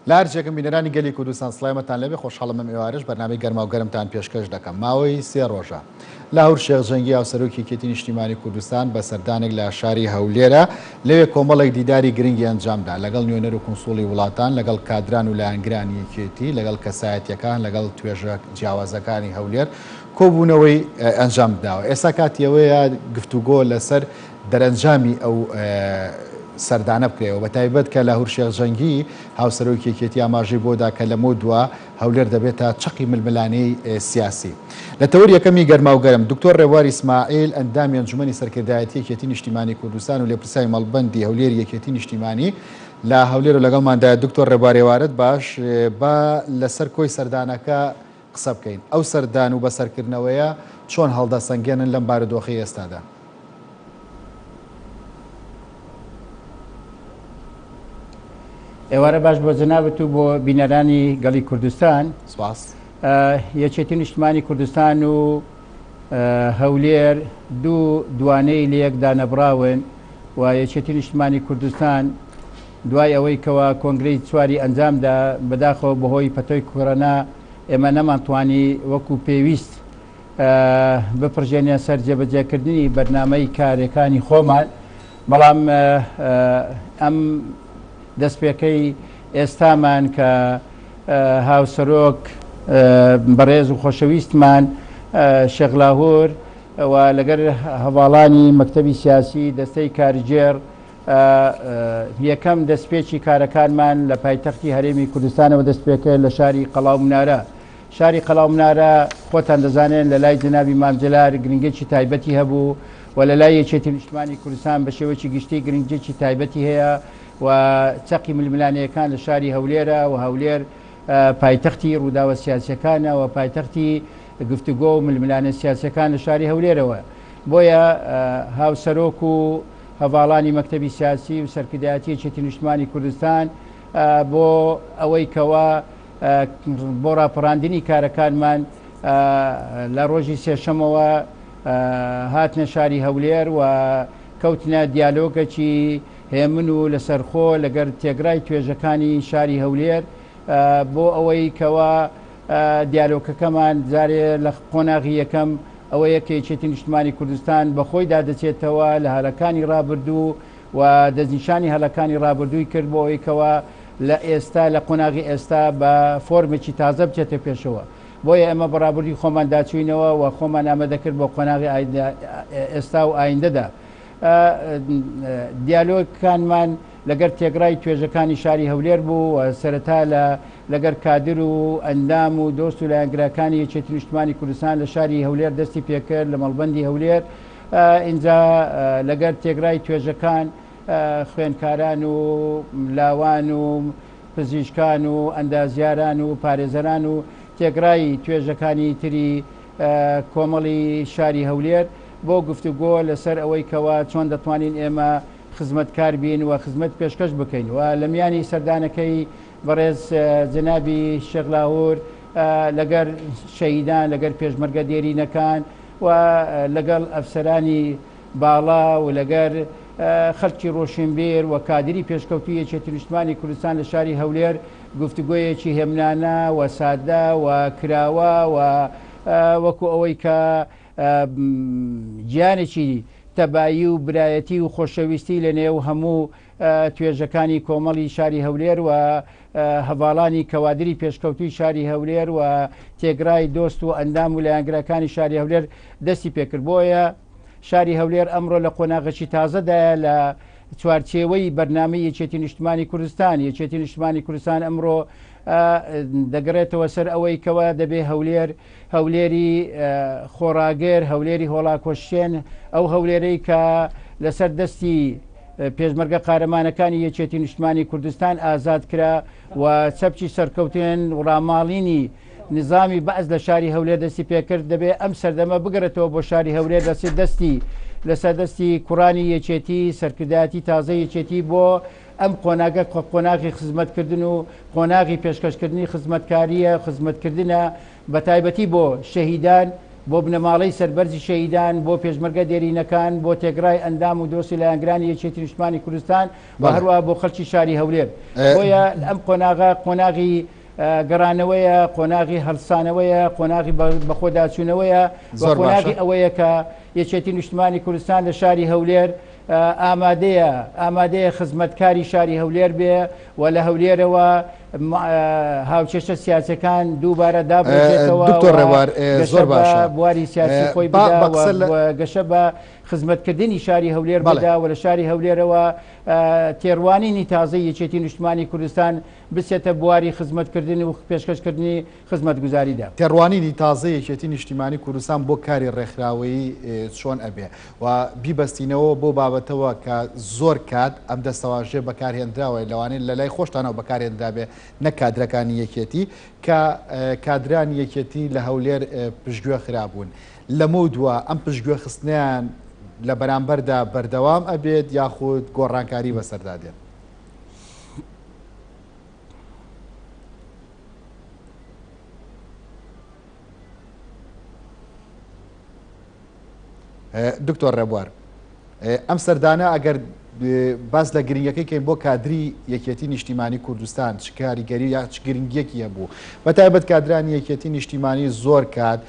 لە هەر جێگەم بینەرانی گەلی کوردستان سڵامەتان لێبێ، خۆشحاڵم ئەم ئێوارەش بەرنامەی گەرماو گەرمتان پێشکەش دەکەم. ماوەی سێ ڕۆژە لاهور شێخ جەنگی هاوسەرۆکی یەکێتی نیشتیمانی کوردستان بە سەردانێک لە شاری هەولێرە، لەوێ کۆمەڵێک دیداری گرنگی ئەنجامدا لەگەڵ نوێنەر و کونسوڵی وڵاتان، لەگەڵ کادران و لایەنگرانی یەکێتی، لەگەڵ کەسایەتیەکان، لەگەڵ توێژە جیاوازەکانی هەولێر کۆبوونەوەی ئەنجام داوە. ئێستا کاتی ئەوەیە گفتوگۆ لەسەر دەرەنجامی ئەو سەردانە بکرێەوە، بەتایبەت کە لاهور شێخ جەنگی هاوسەرۆکی یەکێتی ئاماژەی بۆ دا کە لەمەودوا هەولێر دەبێتە چەقی ململانێی سیاسی. لە تەوەری یەکەمی گەرماوگەرم، دکتۆر ڕێبوار ئیسماعیل، ئەندامی ئەنجومەنی سەرکردایەتی یەکێتی نیشتیمانی کوردستان و لێپرسراوی مەڵبەندی هەولێری یەکێتی نیشتیمانی لە هەولێر و لەگەڵماندایە. دکتۆر ڕێبوار ئێوارەت باش، با لەسەر کۆی سەردانەکە قسە بکەین. ئەو سەردان و بەسەرکردنەوەیە چۆن هەڵدەسەنگێنن لەم بارودۆخەی ئێستادا؟ ئێوارە باش بۆ جەنابت و بۆ بینەرانی گەڵی کوردستان. سپاس. یەکێتی نیشتمانی کوردستان و هەولێر دوو دوانەی لەیەک دانەبڕاون و یەکێتی نیشتمانی کوردستان دوای ئەوەی کەوا کۆنگرەی چواری ئەنجامدا، بەداخەوە بەهۆی پەتۆی کۆرۆنا ئێمە نەمانتوانی وەکو پێویست بپڕژێنە سەر جێبەجێکردنی بەرنامەی کارەکانی خۆمان، بەڵام ئەم دەستپێکەی ئێستامان کە هاوسەرۆک بەڕێز و خۆشەویستمان شێخ لاهور و لەگەر هەواڵانی مەکتەبی سیاسی دەستەی کارگێڕ یەکەم دەستپێکی کارەکانمان لە پایتەختی هەرێمی کوردستانەوە دەست پێکرد لە شاری قەڵاو منارە. شاری قەڵاو منارە خۆتان دەزانێن لە لای جەنابی مام جەلال گرنگێکی تایبەتی هەبوو و لە لای یەکێتی نیشتمانی کوردستان بە شێوەیەکی گشتی گرنگێکی تایبەتی هەیە و چەقی ململانێیەکان لە شاری هەولێرە و هەولێر پایتەختی ڕووداوە سیاسیەکانە و پایتەختی گفتوگۆ و ململانێ سیاسیەکان لە شاری هەولێرەوە. بۆیە هاوسەرۆک و هەڤاڵانی مەکتەبی سیاسی و سەرکردایەتی یەکێتی نیشتمانی کوردستان بۆ ئەوەی کەوا بۆ ڕاپەڕاندنی کارەکانمان لە ڕۆژی سێشەمەوە هاتنە شاری هەولێر و کەوتنە دیالۆگەکی هێمن و لەسەرخۆ لەگەر تێگرای توێژەکانی شاری هەولێر بۆ ئەوەی کەوا دیالۆکەکەمان جارێ لە قۆناغی یەکەم ئەوەیە کە یەکێتی نیشتمانی کوردستان بە خۆیدا دەچێتەوە لە هەلەکانی ڕابردوو و دەستنیشانی هەلەکانی ڕابردووی کرد بۆ ئەوەی کەوا لە ئێستا لە قۆناغی ئێستا بە فۆرمێکی تازە بچێتە پێشەوە. بۆیە ئێمە بە ڕابردووی خۆمان داچووینەوە و خۆمان ئامادە کرد بۆ قۆناغی ئێستا و ئایندەدا. دیالۆگەکانمان لەگەر تێکڕای توێژەکانی شاری هەولێر بوو و سەرەتا لە لەگەر کادر و ئەندام و دۆست و لایەنگراکانی یەکێتی نیشتمانی کوردستان لە شاری هەولێر دەستی پێکرد لە مەڵبەندی هەولێر، ئینجا لەگەر تێکرای توێژەکان خوێندکاران و لاوان و پزیشکان و ئەندازیاران و پارێزەران و تێکرای توێژەکانی تری کۆمەڵی شاری هەولێر بۆ گفتوگۆ لەسەر ئەوەی کەوا چۆن دەتوانین ئێمە خزمەتکار بین و خزمەت پێشکەش بکەین و لە میانی سەردانەکەی بەڕێز جەنابی شێخ لاهور لەگەر شەهیدان، لەگەر پێشمەرگە دێرینەکان و لەگەڵ ئەفسەرانی باڵا و لەگەر خەڵکی ڕۆشنبیر و کادری پێشکەوتووی یەکێتی نیشتمانی کوردستان لە شاری هەولێر گفتوگۆیەکی هێمنانە و سادە و کراوە و وەکو ئەوەی کە گیانێکی تەبایی و برایەتی و خۆشەویستی لە نێو هەموو توێژەکانی کۆمەڵی شاری هەولێر و هەڤاڵانی کەوادری پێشکەوتووی شاری هەولێر و تێگرای دۆست و ئەندام و لایەنگرەکانی شاری هەولێر دەستی پێکرد. بۆیە شاری هەولێر ئەمڕۆ لە قۆناغێکی تازەدایە لە چوارچێوەی بەرنامەی یەکێتی نیشتمانی کوردستان. یەکێتی نیشتمانی کوردستان ئەمڕۆ دەگەڕێتەوە سەر ئەوەی کەوا دەبێ هەولێر هەولێری خۆڕاگر، هەولێری هۆڵاکۆشێن، ئەو هەولێرەی کە لەسەر دەستی پێشمەرگە قارەمانەکانی یەکێتی نیشتمانی کوردستان ئازاد کرا و چەپکی سەرکەوتن و ڕاماڵینی نظامی بەعس لە شاری هەولێر دەستی پێکرد، دەبێ ئەم سەردەمە بگەڕێتەوە بۆ شاری هەولێر لەسەر دەستی لەسەر دەستی کوڕانی یەکێتی، سەرکردایەتی تازەی یەکێتی بۆ ئەم قۆناغە کە قۆناغی خزمەتکردن و قۆناغی پێشکەشکردنی خزمەتکارییە، خزمەتکردنە بەتایبەتی بۆ شەهیدان. بۆ بنەماڵەی سەربەرزی شەهیدان، بۆ پێشمەرگە دێرینەکان، بۆ تێکڕای ئەندام و دۆستی لایەنگرانی یەکێتی نیشتمانی کوردستان و هەروەها بۆ خەڵکی شاری هەولێر. بۆیە ئەم قۆناغە قۆناغی گەڕانەوەیە، قۆناغی هەڵسانەوەیە، قۆناغی بەخۆداچوونەوەیە و قۆناغی ئەوەیە کە یەکێتی نیشتمانی کوردستان لە شاری هەولێر ئامادەیە ئامادەیە خزمەتکاری شاری هەولێر بێ و لە هەولێرەوە هاوکێشە سیاسەکان دووبارە دابڕێژێتەوە دکتۆر ڕێبوار زۆر باشە بواری سیاسی خۆی بدا و گەشە بە خزمەتکردنی شاری هەولێر بدا و لە شاری هەولێرەوە تێڕوانینی تازەی یەکێتی نیشتمانی کوردستان بچێتە بواری خزمەتکردن و پێشکەشکردنی خزمەتگوزاریدا. تێڕوانینی تازەی یەکێتی نیشتیمانی کوردستان بۆ کاری ڕێکخراوەیی چۆن ئەبێ و بیبەستینەوە بەو بابەتەوە کە زۆر کات ئەم دەستەواژەیە بەکارهێنراوە لەوانەیە لەلای خۆشتانەوە بەکارهێنرابێ نەک کادرەکانی یەکێتی کە کادرانی یەکێتی لە هەولێر پشتگوێ خرابوون لەمەودوا ئەم پشتگوێ خستنەیان لە بەرامبەردا بەردەوام ئەبێت یاخود گۆڕانکاری بەسەردا دێت؟ دکتۆر ڕێبوار ئەم سەردانە ئەگەر باس لە گرنگەکەی کەین بۆ کادری یەکێتی نیشتیمانی کوردستان چ کاریگەری یا چ گرنگیەکی هەبوو بە تایبەت کادرانی یەکێتی نیشتیمانی زۆر کات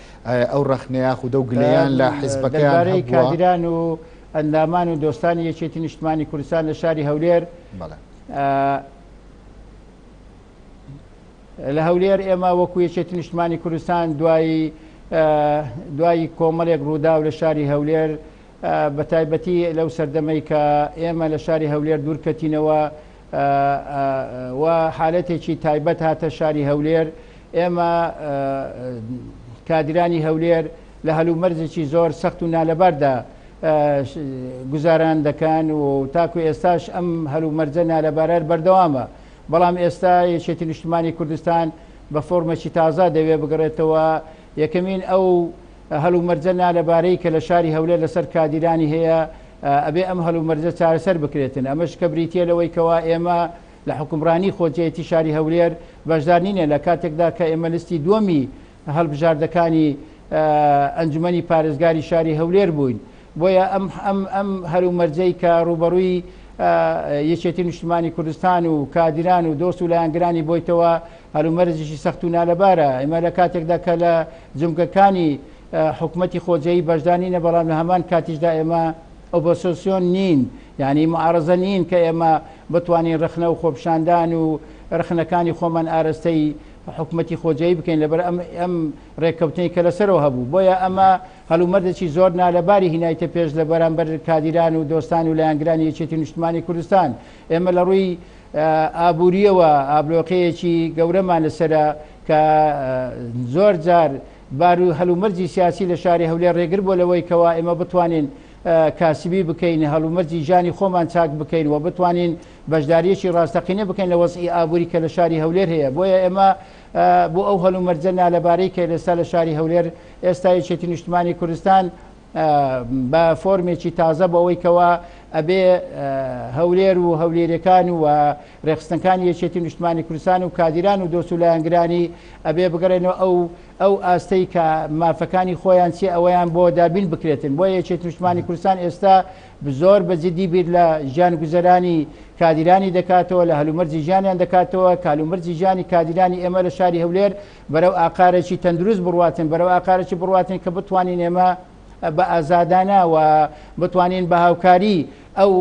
ئەو ڕەخنەیە خودە و گلەیان لە حیزبەکەیان دەربارەی کادران و ئەندامان و دۆستانی یەکێتی نیشتمانی کوردستان لە شاری هەولێر لە هەولێر ئێمە وەکو یەکێتی نیشتمانی کوردستان دوایی دوایی کۆمەڵێک ڕووداو لە شاری هەولێر بە تایبەتی لەو سەردەمەی کە ئێمە لە شاری هەولێر دوورکەتینەوە و حالەتێکی تایبەت هاتە شاری هەولێر ئێمە کادرانی هەولێر لە هەلومەرجێکی زۆر سەخت و نالەباردا گوزاران دەکەن و تاکو ئێستاش ئەم هەلومەرجە نالەبارە بەردەوامە بەڵام ئێستا یەکێتی نیشتمانی کوردستان بە فۆرمێکی تازە دەوێ بگەڕێتەوە یەکەمین ئەو هەلومەرجە نالەبارەی کە لە شاری هەولێر لەسەر کادیرانی هەیە ئەبێ ئەم هەلومەرجە چارەسەر بکرێتن ئەمەش کە بریتیە لەوەی کەوا ئێمە لە حوکمڕانی خۆجێیەتی شاری هەولێر بەشدار نینە لە کاتێکدا کە ئێمە لیستی دووەمی هەڵبژاردەکانی ئەنجومەنی پارێزگاری شاری هەولێر بووین بۆیە ئەم ئەم ئەم هەلومەرجەی کە ڕووبەڕووی یەکێتی نیشتمانی کوردستان و کادیران و دۆست و لایەنگرانی بۆیتەوە هەلومەرجێکی سەخت و نالەبارە ئێمە لە کاتێکدا کە لە جومگەکانی حکومەتی خۆجێی بەشدار نینە بەڵام لە هەمان کاتیشدا ئێمە ئۆپۆسۆسیۆن نین یعنی معارەزە نین کە ئێمە بتوانین ڕەخنە و خۆپیشاندان و ڕەخنەکانی خۆمان ئارەستەی حکومەتی خۆجێی بکەین لەبەر ئەم ئەم ڕێککەوتنەی کە لەسەرەوە هەبوو بۆیە ئەمە هەلومەرجێکی زۆر نالەباری هینایتە پێش لە بەرامبەر کادیران و دۆستان و لایەنگرانی یەکێتی نیشتمانی کوردستان ئێمە لە ڕووی ئابووریەوە ئابلۆقەیەکی گەورەمان لەسەرە کە زۆر جار بار و هەلومەرجی سیاسی لە شاری هەولێر ڕێگر بووە لەوەی کەوا ئێمە بتوانین کاسبی بکەین هەلومەرجی ژیانی خۆمان چاک بکەین و بتوانین بەشداریەکی ڕاستەقینە بکەین لە وەزعی ئابووری کە لە شاری هەولێر هەیە بۆیە ئێمە بۆ ئەو هەلومەرجە نالەبارەی کە ئێستا لە شاری هەولێر ئێستا یەکێتی نیشتمانی کوردستان بە فۆرمێکی تازە بۆ ئەوەی کەوا ئەبێ هەولێر و هەولێرەکان و ڕێکخستنەکانی یەکێتی نیشتمانی کوردستان و کادیران و دۆست و لایەنگرانی ئەبێ بگەڕێنەوە ئەو ئەو ئاستەی کە مافەکانی خۆیان چی ئەوەیان بۆ دابین بکرێتن بۆیە یەکێتی نیشتمانی کوردستان ئێستا زۆر بە جدی بیر لە ژیان گوزەرانی کادیرانی دەکاتەوە لە هەلومەرجی ژیانیان دەکاتەوە کالومەرجی ژیانی کادیرانی ئێمە لە شاری هەولێر بەرەو ئاقارێکی تەندروست بڕواتن بەرەو ئاقارێکی بڕواتن کە بتوانین ئێمە بە ئازادانە و بتوانین بە هاوکاری ئەو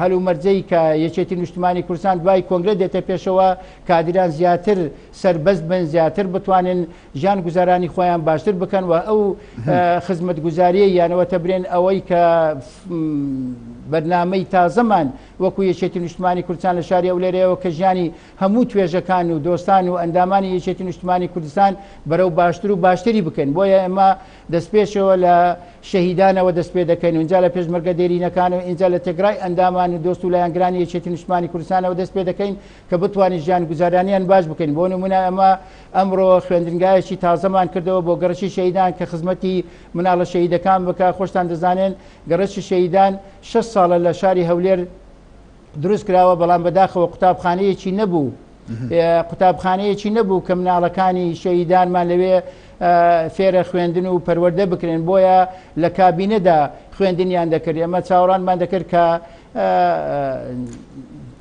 هەلومەرجەی کە یەکێتی نیشتمانی کوردستان دوای کۆنگرە دێتە پێشەوە کادیران زیاتر سەربەست بن زیاتر بتوانن ژیان گوزارانی خۆیان باشتر بکەن و ئەو خزمەتگوزاریە یانەوە تەبرێن ئەوەی کە بەرنامەی تازەمان وەکو یەکێتی نیشتمانی کوردستان لە شاری هەولێرەوە کە ژیانی هەموو توێژەکان و دۆستان و ئەندامانی یەکێتی نیشتمانی کوردستان بەرەو باشتر و باشتری بکەن بۆیە ئێمە دەستپێشەوە لە شەهیدانەوە دەست پێ دەکەین و ئینجا لە پێشمەرگە دێرینەکان و ئینجا لە تێکڕای ئەندامان و دۆست و لایەنگرانی یەکێتی نیشتمانی کوردستانەوە دەست پێ دەکەین کە بتوانین ژیان گوزارانیان باش بکەین بۆ نمونە ئەمە ئەمڕۆ خوێندنگایەکی تازەمان کردەوە بۆ گەڕەکی شەهیدان کە خزمەتی مناڵە شەهیدەکان بکە خۆشتان دەزانێن گەڕەکی شەهیدان 6 ساڵە لە شاری هەولێر دروست کراوە بەڵام بەداخەوە قوتابخانەیەکی نەبوو. قوتابخانەیەکی نەبوو کە مناڵەکانی شەهیدانمان لەوێ فێرە خوێندن و پەروەردە بکرێن بۆیە لە کابینەدا خوێندنیان دەکرد ئێمە چاوەڕانمان دەکرد کە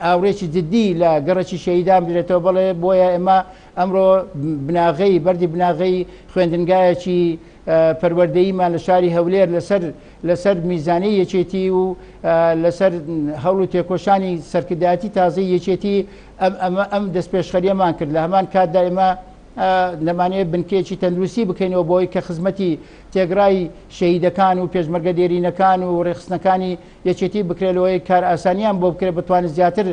ئاوڕێکی جددی لە گەڕەکی شەهیدان بدرێتەوە بەڵێ بۆیە ئێمە ئەمڕۆ بناغەی بەردی بناغەی خوێندنگایەکی پەروەردەییمان لە شاری هەولێر لەسەر لەسەر میزانەی یەکێتی و لەسەر هەوڵ و تێکۆشانی سەرکردایەتی تازەی یەکێتی ئەم ئەمە ئەم دەستپێشخەریەمان کرد لە هەمان کاتدا ئێمە دەمانەوێت بنکەیەکی تەندروستی بکەینەوە بۆی کە خزمەتی تێگرای شەهیدەکان و پێشمەرگە دێرینەکان و ڕێکخستنەکانی یەکێتی بکرێت لەوەی کار ئاسانیان بۆ بکرێت بتوانن زیاتر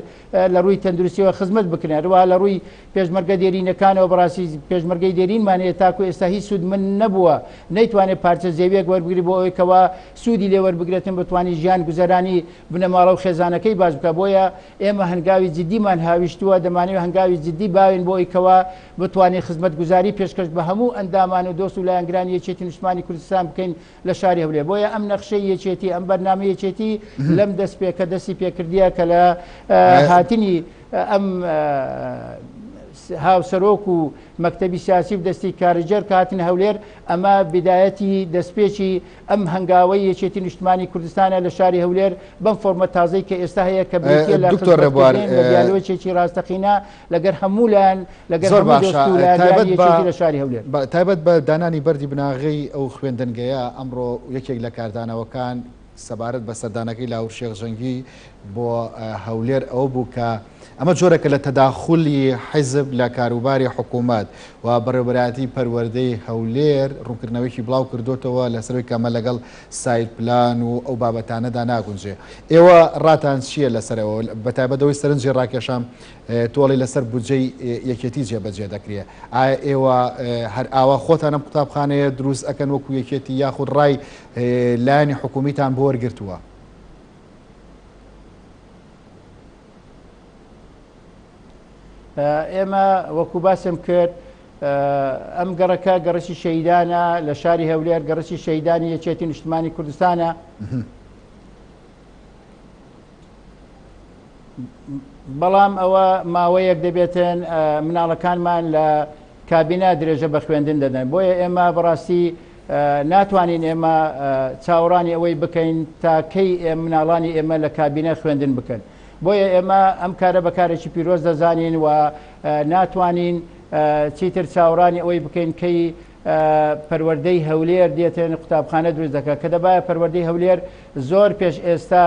لە ڕووی تەندروستیەوە خزمەت بکرێن هەروەها لە ڕووی پێشمەرگە دێرینەکانەوە بەڕاستی پێشمەرگەی دێرینمان هەیە تاکو ئێستا هیچ سوودمەند نەبووە نەیتوانێت پارچە زەویەک وەربگری بۆ ئەوەی کەوا سوودی لێ وەربگرێتن بتوانێت ژیان گوزەرانی بنەماڵە و خێزانەکەی باش بکات بۆیە ئێمە هەنگاوی جدیمان هاویشتووە دەمانەوێت هەنگاوی جدی باوێن بۆ ئەوەی کەوا بتوانین خزمەتگوزاری پێشکەش بە هەموو ئەندامان و دۆست و لایەنگرانی یەکێتی نیشتمانی کوردستان بکەین لە شاری هەولێر بۆیە ئەم نەخشەی یەکێتی ئەم بەرنامەی یەکێتی لەم دەستپێکە دەستی پێکردیە کە لە هاتنی ئەم هاوسەرۆک و مەکتەبی سیاسی و دەستی کارگێر کە هاتن هەولێر ئەمە بدایەتی دەستپێکی ئەم هەنگاوەی یەکێتی نیشتمانی کوردستانە لە شاری هەولێر بەم فۆرمە تازەی کە ئێستا هەیە کە بریتیە لە دکتۆر ڕێبوار خزمەتکردن بە دیالۆگێکی ڕاستەقینە لەگەر هەموو لایەن لەگەر زۆر هەموو باشە دۆست و لایەنگرانی تایبەت بە یەکێتی لە شاری هەولێر. تایبەت بە دانانی بەردی بناغەی ئەو خوێندنگەیە ئەمڕۆ یەکێک لە کاردانەوەکان سەبارەت بە سەردانەکەی لاهور شێخ جەنگی بۆ هەولێر ئەوە بوو کە ئەمە جۆرێکە لە تەداخولی حیزب لە کاروباری حکوومەت و بەڕێوەبەرایەتی پەروەردەی هەولێر ڕوونکردنەوەیەکی بڵاو کردۆتەوە لەسەر ئەوەی کە ئەمە لەگەڵ ساید پلان و ئەو بابەتانەدا ناگونجێ. ئێوە ڕاتان چییە لەسەر ئەوە؟ بەتایبەت ئەوەی سەرنجی ڕاکێشام تۆڵی لەسەر بودجەی یەکێتی جێبەجێ دەکرێ. ئایا ئێوە هەر ئاوا خۆتان ئەم قوتابخانەیە دروست ئەکەن وەکو یەکێتی یاخود ڕای لایەنی حکومیتان بۆ وەرگرتووە؟ ئێمە وەکو باسم کرد ئەم گەڕەکە گەڕەکی شەهیدانە لە شاری هەولێر گەڕەکی شەهیدانی یەکێتی نیشتمانی کوردستانە. بەڵام ئەوە ماوەیەک دەبێتن مناڵەکانمان لە کابینە درێژە بە خوێندن دەدەن بۆیە ئێمە بەڕاستی ناتوانین ئێمە چاوەڕانی ئەوەی بکەین تا کەی مناڵانی ئێمە لە کابینە خوێندن بکەن بۆیە ئێمە ئەم کارە بە کارێکی پیرۆز دەزانین و ناتوانین چیتر چاوەڕانی ئەوەی بکەین کەی پەروەردەی هەولێر دێتن قوتابخانە دروست دەکات کە دەبایە پەروەردەی هەولێر زۆر پێش ئێستا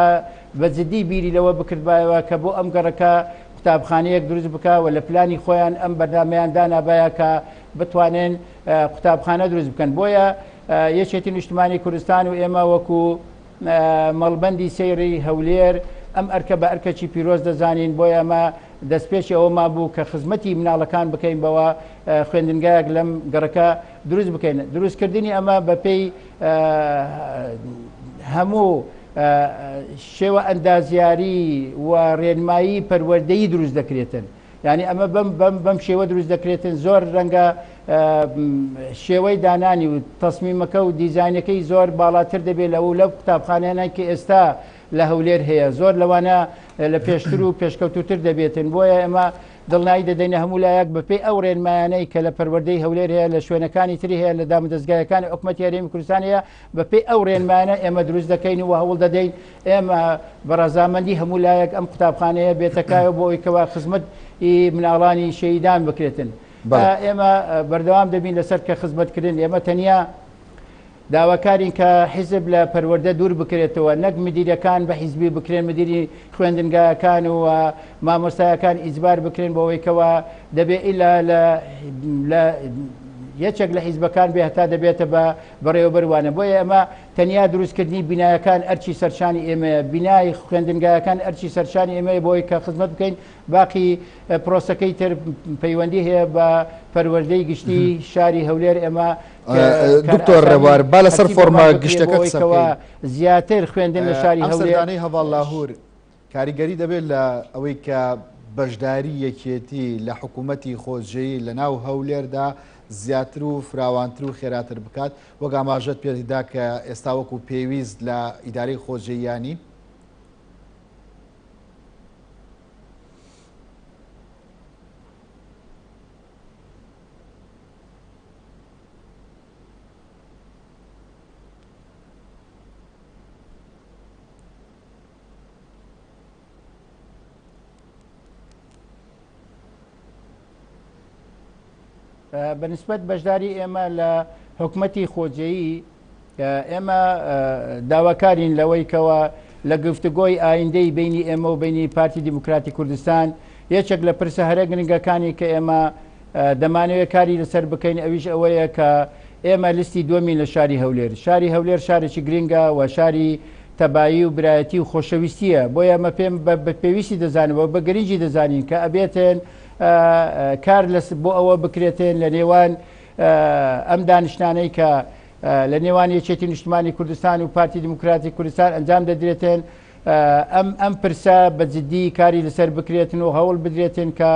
بە جدی بیری لەوە بکردبایەوە کە بۆ ئەم گەڕەکە قوتابخانەیەک دروست بکا و لە پلانی خۆیان ئەم بەرنامەیان دانابایە کە بتوانن قوتابخانە دروست بکەن بۆیە یەکێتی نیشتمانی کوردستان و ئێمە وەکو مەڵبەندی سەیری هەولێر ئەم ئەرکە بە ئەرکەکی پیرۆز دەزانین بۆیە ئەمە دەستپێکی ئەوەمان بوو کە خزمەتی مناڵەکان بکەین بەوە خوێندنگایەک لەم گەڕەکە دروست بکەین دروستکردنی ئەمە بەپێی هەموو شێوە ئەندازیاری و ڕێنمایی پەروەردەیی دروست دەکرێتن یعنی ئەمە بەم بەم بەم شێوە دروست دەکرێتن زۆر ڕەنگە شێوەی دانانی و تەسمیمەکە و دیزاینەکەی زۆر باڵاتر دەبێت لەو لەو قوتابخانەیانە کە ئێستا لە هەولێر هەیە زۆر لەوانە لە پێشتر و پێشکەوتوتر دەبێتن بۆیە ئێمە دڵنایی دەدەینە هەموو لایەک بەپێی ئەو ڕێنمایانەی کە لە پەروەردەی هەولێر هەیە لە شوێنەکانی تری هەیە لە دامودەزگایەکانی حکومەتی هەرێمی کوردستان هەیە بەپێی ئەو ڕێنمایانە ئێمە دروست دەکەین و هەوڵ دەدەین ئێمە بە ڕەزامەندی هەموو لایەک ئەم قوتابخانەیە بێتە کایەوە بۆ ئەوەی کەوا خزمەت ی مناڵانی شەهیدان بکرێتن ئێمە بەردەوام دەبین لەسەر کە خزمەتکردن ئێمە تەنیا داواکارین کە حیزب لە پەروەردە دوور بکرێتەوە، نەک مدیرەکان بە حیزبی بکرێن، مدیری خوێندنگاکان و مامۆستایەکان ئیجبار بکرێن بۆ ئەوەی کەوا دەبێ ئیلا لە لە یەکێک لە حیزبەکان بێ هەتا دەبێتە بە بەڕێوەبەر وانە. بۆیە ئەمە تەنیا دروستکردنی بینایەکان ئەرکی سەرشانی ئێمەیە، بینای خوێندنگایەکان ئەرکی سەرشانی ئێمەیە بۆ ئەوەی کە خزمەت بکەین، باقی پرۆسەکەی تر پەیوەندی هەیە بە پەروەردەی گشتی شاری هەولێر ئێمە دکتۆر ڕێبوار با لەسەر فۆرمە گشتەکە قسە بکەین. زیاتر خوێندن لە شاری ئەم هەولێر. سەردانەی هەڤاڵ لاهور کاریگەری دەبێت لە ئەوەی کە بەشداری یەکێتی لە حکوومەتی خۆجێی لە ناو هەولێردا زیاتر و فراوانتر و خێراتر بکات وەک ئاماژەت پێدا کە ئێستا وەکو پێویست لە ئیدارەی خۆجێیانی؟ بە نسبەت بەشداری ئێمە لە حکومەتی خۆجێیی ئێمە داواکارین لەوەی کەوا لە گفتوگۆی ئایندەی بینی ئێمە و بینی پارتی دیموکراتی کوردستان یەکێک لە پرسە هەرە گرنگەکانی کە ئێمە دەمانەوێت کاری لەسەر بکەین ئەویش ئەوەیە کە ئێمە لیستی دووەمین لە شاری هەولێر. شاری هەولێر شارێکی گرنگە و شاری تەبایی و برایەتی و خۆشەویستییە، بۆیە ئەمە پێم بە پێویستی دەزانم و بە گرنگی دەزانین کە ئەبێتن کار بۆ ئەوە بکرێتن لە نێوان ئەم دانیشتانەی کە لە نێوان یەکێتی نیشتمانی کوردستان و پارتی دیموکراتی کوردستان ئەنجام دەدرێتن ئەم ئەم پرسە بە جدی کاری لەسەر بکرێتن و هەوڵ بدرێتن کە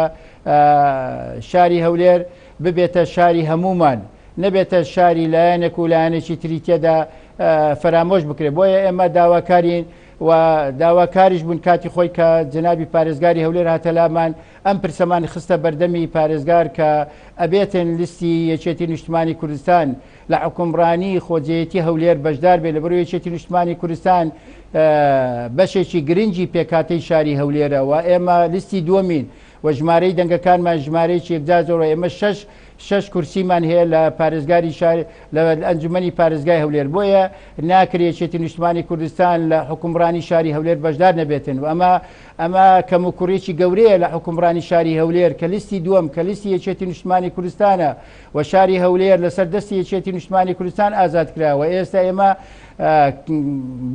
شاری هەولێر ببێتە شاری هەمومان نەبێتە شاری لایەنێک و لایەنێکی تری تێدا فەرامۆش بکرێت بۆیە ئێمە داواکارین و داواکاریش بوون کاتی خۆی کە جەنابی پارێزگاری هەولێر هاتە لامان ئەم پرسەمان خستە بەردەمی پارێزگار کە ئەبێتن لیستی یەکێتی نیشتمانی کوردستان لە حوکمڕانی خۆجێیەتی هەولێر بەشدار بێت، لەبەرئەوەی یەکێتی نیشتمانی کوردستان بەشێکی گرنگی پێکهاتەی شاری هەولێرە و ئێمە لیستی دووەمین و ژمارەی دەنگەکانمان ژمارەیەکی یەکجار زۆرە، ئێمە شەش شەش کورسیمان هەیە لە پارێزگاری شار لە ئەنجومەنی پارێزگای هەولێر، بۆیە ناکرێ یەکێتی نیشتمانی کوردستان لە حوکمڕانی شاری هەولێر بەشدار نەبێتن و ئەمە ئەمە کەموکوڕیەکی گەورەیە لە حوکمڕانی شاری هەولێر کە لیستی دووەم کە لیستی یەکێتی نیشتمانی کوردستانە و شاری هەولێر لەسەر دەستی یەکێتی نیشتمانی کوردستان ئازاد کرا و ئێستا ئێمە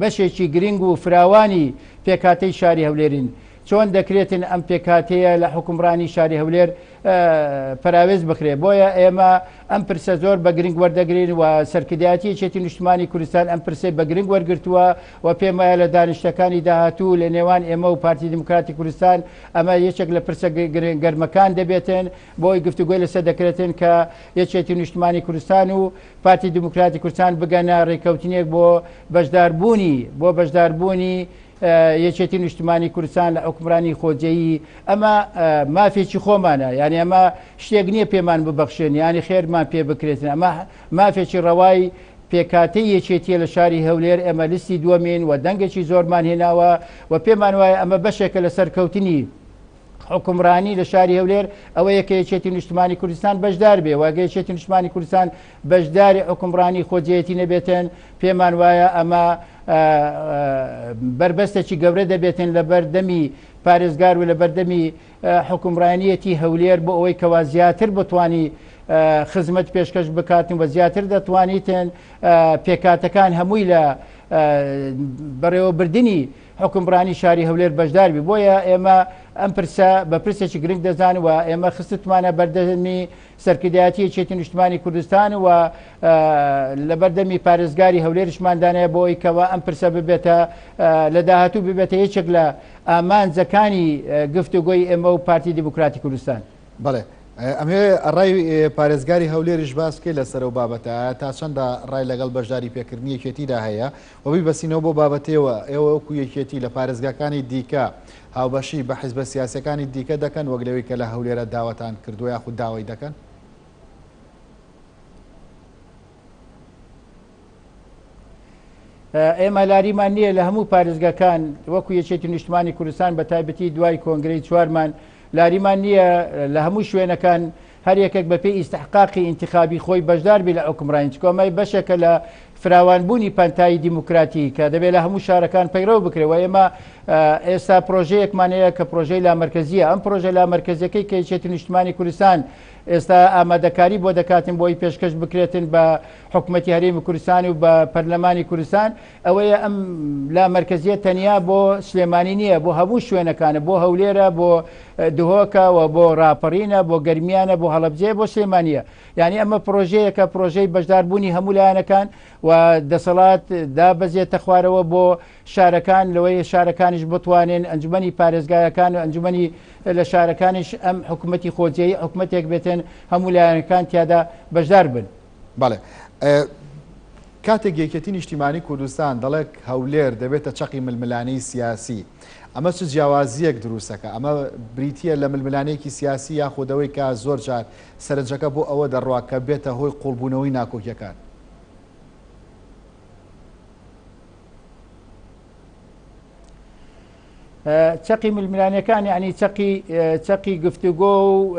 بەشێکی گرنگ و فراوانی پێکهاتەی شاری هەولێرین. چۆن دەکرێتن ئەم پێکهاتەیە لە حوکمڕانی شاری هەولێر پەراوێز بخرێت؟ بۆیە ئێمە ئەم پرسە زۆر بە گرنگ وەردەگرین و سەرکردایەتی یەکێتی نیشتمانی کوردستان ئەم پرسەی بە گرنگ وەرگرتووە و پێم وایە لە دانیشتەکانی داهاتوو لە نێوان ئێمە و پارتی دیموکراتی کوردستان ئەمە یەکێک لە پرسە گەرمەکان دەبێتن بۆی گفتوگۆی لەسەر دەکرێتن کە یەکێتی نیشتمانی کوردستان و پارتی دیموکراتی کوردستان بگەنە ڕێککەوتنێک بۆ بەشداربوونی بۆ بەشداربوونی یەکێتی نیشتمانی کوردستان لە حوکمرانی خۆجێیی. ئەمە مافێکی خۆمانە، یانی ئەمە شتێک نییە پێمان ببەخشێن یانی خێرمان پێ بکرێتن، ئەمە مافێکی ڕەوای پێکهاتەی یەکێتیە لە شاری هەولێر، ئێمە لیستی دووەمین و دەنگێکی زۆرمان هێناوە و پێمان وایە ئەمە بەشێکە لە سەرکەوتنی حوکمڕانی لە شاری هەولێر، ئەوەیە کە یەکێتی نیشتمانی کوردستان بەشدار بێ و ئەگەر یەکێتی نیشتمانی کوردستان بەشداری حوکمڕانی خۆجێیەتی نەبێتن پێمان وایە ئەمە بەربەستێکی گەورە دەبێتن لە بەردەمی پارێزگار و لە بەردەمی حوکمڕانیەتی هەولێر بۆ ئەوەی کەوا زیاتر بتوانی خزمەت پێشکەش بکاتن و زیاتر دەتوانیتن پێکاتەکان هەمووی لە بەڕێوەبردننی حوکمڕانی شاری هەولێر بەشدار بی، بۆیە ئێمە ئەم پرسە بە پرسێکی گرنگ دەزانین و ئێمە خستتمانە بەردەمی سەرکردایەتی یەکێتی نیشتمانی کوردستان و لەبەردەمی پارێزگاری هەولێریشمان دانایە بۆ ئەوەی کەوا ئەم پرسە ببێتە لە داهاتوو ببێتە یەکێک لە ئامانجەکانی گفتوگۆی ئێمە و پارتی دیموکراتی کوردستان. بەڵێ ئەمەوێ ڕای پارێزگاری هەولێریش باس بکەی لەسەر ئەو بابەتە، ئایا تا چەندە ڕای لەگەڵ بەشداری پێکردنی یەکێتیدا هەیە و بیبەستینەوە بۆ بابەتەوە، ئێوە وەکو یەکێتی لە پارێزگاکانی دیکە هاوبەشی بە حیزبە سیاسیەکانی دیکە دەکەن وەک لەوەی کە لە هەولێرە داواتان کردووە یاخود داوای دەکەن؟ ئێمە لاریمان نییە لە هەموو پارێزگاکان وەکو یەکێتی نیشتمانی کوردستان بە تایبەتی دوای کۆنگرەی چوارمان لاریمان نییە لە هەموو شوێنەکان هەر یەکێک بە پێی ئیستحقاقی ئینتخابی خۆی بەشدار بی لە حوکمڕانی چونکە ئەمە بەشێکە لە فراوانبوونی پانتایی دیموکراتی کە دەبێت لە هەموو شارەکان پەیڕەو بکرێت و ئێمە ئێستا پرۆژەیەکمان هەیە کە پرۆژەی لامەرکەزیە ئەم پرۆژە لامەرکەزیەکەی کە یەکێتی نیشتمانی کوردستان ئێستا ئامادەکاری بۆ دەکاتن بۆی پێشکەش بکرێتن بە حکومەتی هەرێمی کوردستان و بە پەرلەمانی کوردستان ئەوەیە ئەم لامەرکەزیە تەنیا بۆ سلێمانی نییە بۆ هەموو شوێنەکانە بۆ هەولێرە بۆ دهۆکە و بۆ ڕاپەڕینە بۆ گەرمیانە بۆ هەڵەبجەیە بۆ سلێمانیە یعنی ئەمە پرۆژەیەکە پرۆژەی بەشداربوونی هەموو لایەنەکان و دەسەڵات دابەزێتە خوارەوە بۆ شارەکان لەوەی شارەکانیش بتوانێن ئەنجومەنی پارێزگایەکان و ئەنجومەنی لە شارەکانیش ئەم حکوومەتی خۆجێی حکوومەتێک بێتن هەموو لایەنەکان تیادا بەشدار بن. بەڵێ کاتێک یەکێتی نیشتیمانی کوردستان دەڵێت هەولێر دەبێتە چەقی ململانێی سیاسی ئەمە چ جیاوازیەک دروستەکە ئەمە بریتە لە ململانێکی سیاسی یاخود ئەوەی کە زۆر جار سەرنجەکە بۆ ئەوە دەڕوا کە بێتە هۆی قوڵبوونەوەی ناکۆکیەکان؟ چەقی ململانێکان یعنی چەقی چەقی گفتوگۆ و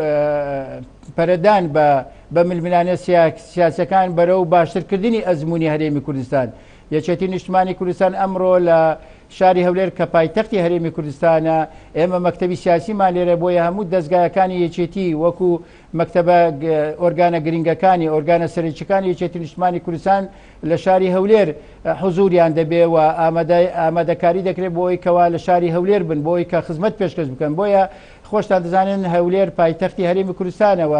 پەرەدان بە بە ململانێ سیاسەکان بەرەو باشترکردنی ئەزمموی هەرێمی کوردستان یەکێتی نیشتمانی کوردستان ئەمڕۆ لە شاری هەولێر کە پایتەختی هەرێمی کوردستانە ئێمە مەکتەبی سیاسیمان لێرە بۆیە هەموو دەستگایەکانی یەکێتی وەکو مەکتەبە ئۆرگانە گرنگەکانی ئۆرگانە سەرەکیەکانی یەکێتی نیشتمانی کوردستان لە شاری هەولێر حزوریان دەبێ و ئامادەکاری دەکرێت بۆ ئەوی کەوا لە شاری هەولێر بن بۆ ئەوی کە خزمەت پێشکەش بکەن بۆیە خۆشتان دەزانن هەولێر پایتەختی هەرێمی کوردستانە و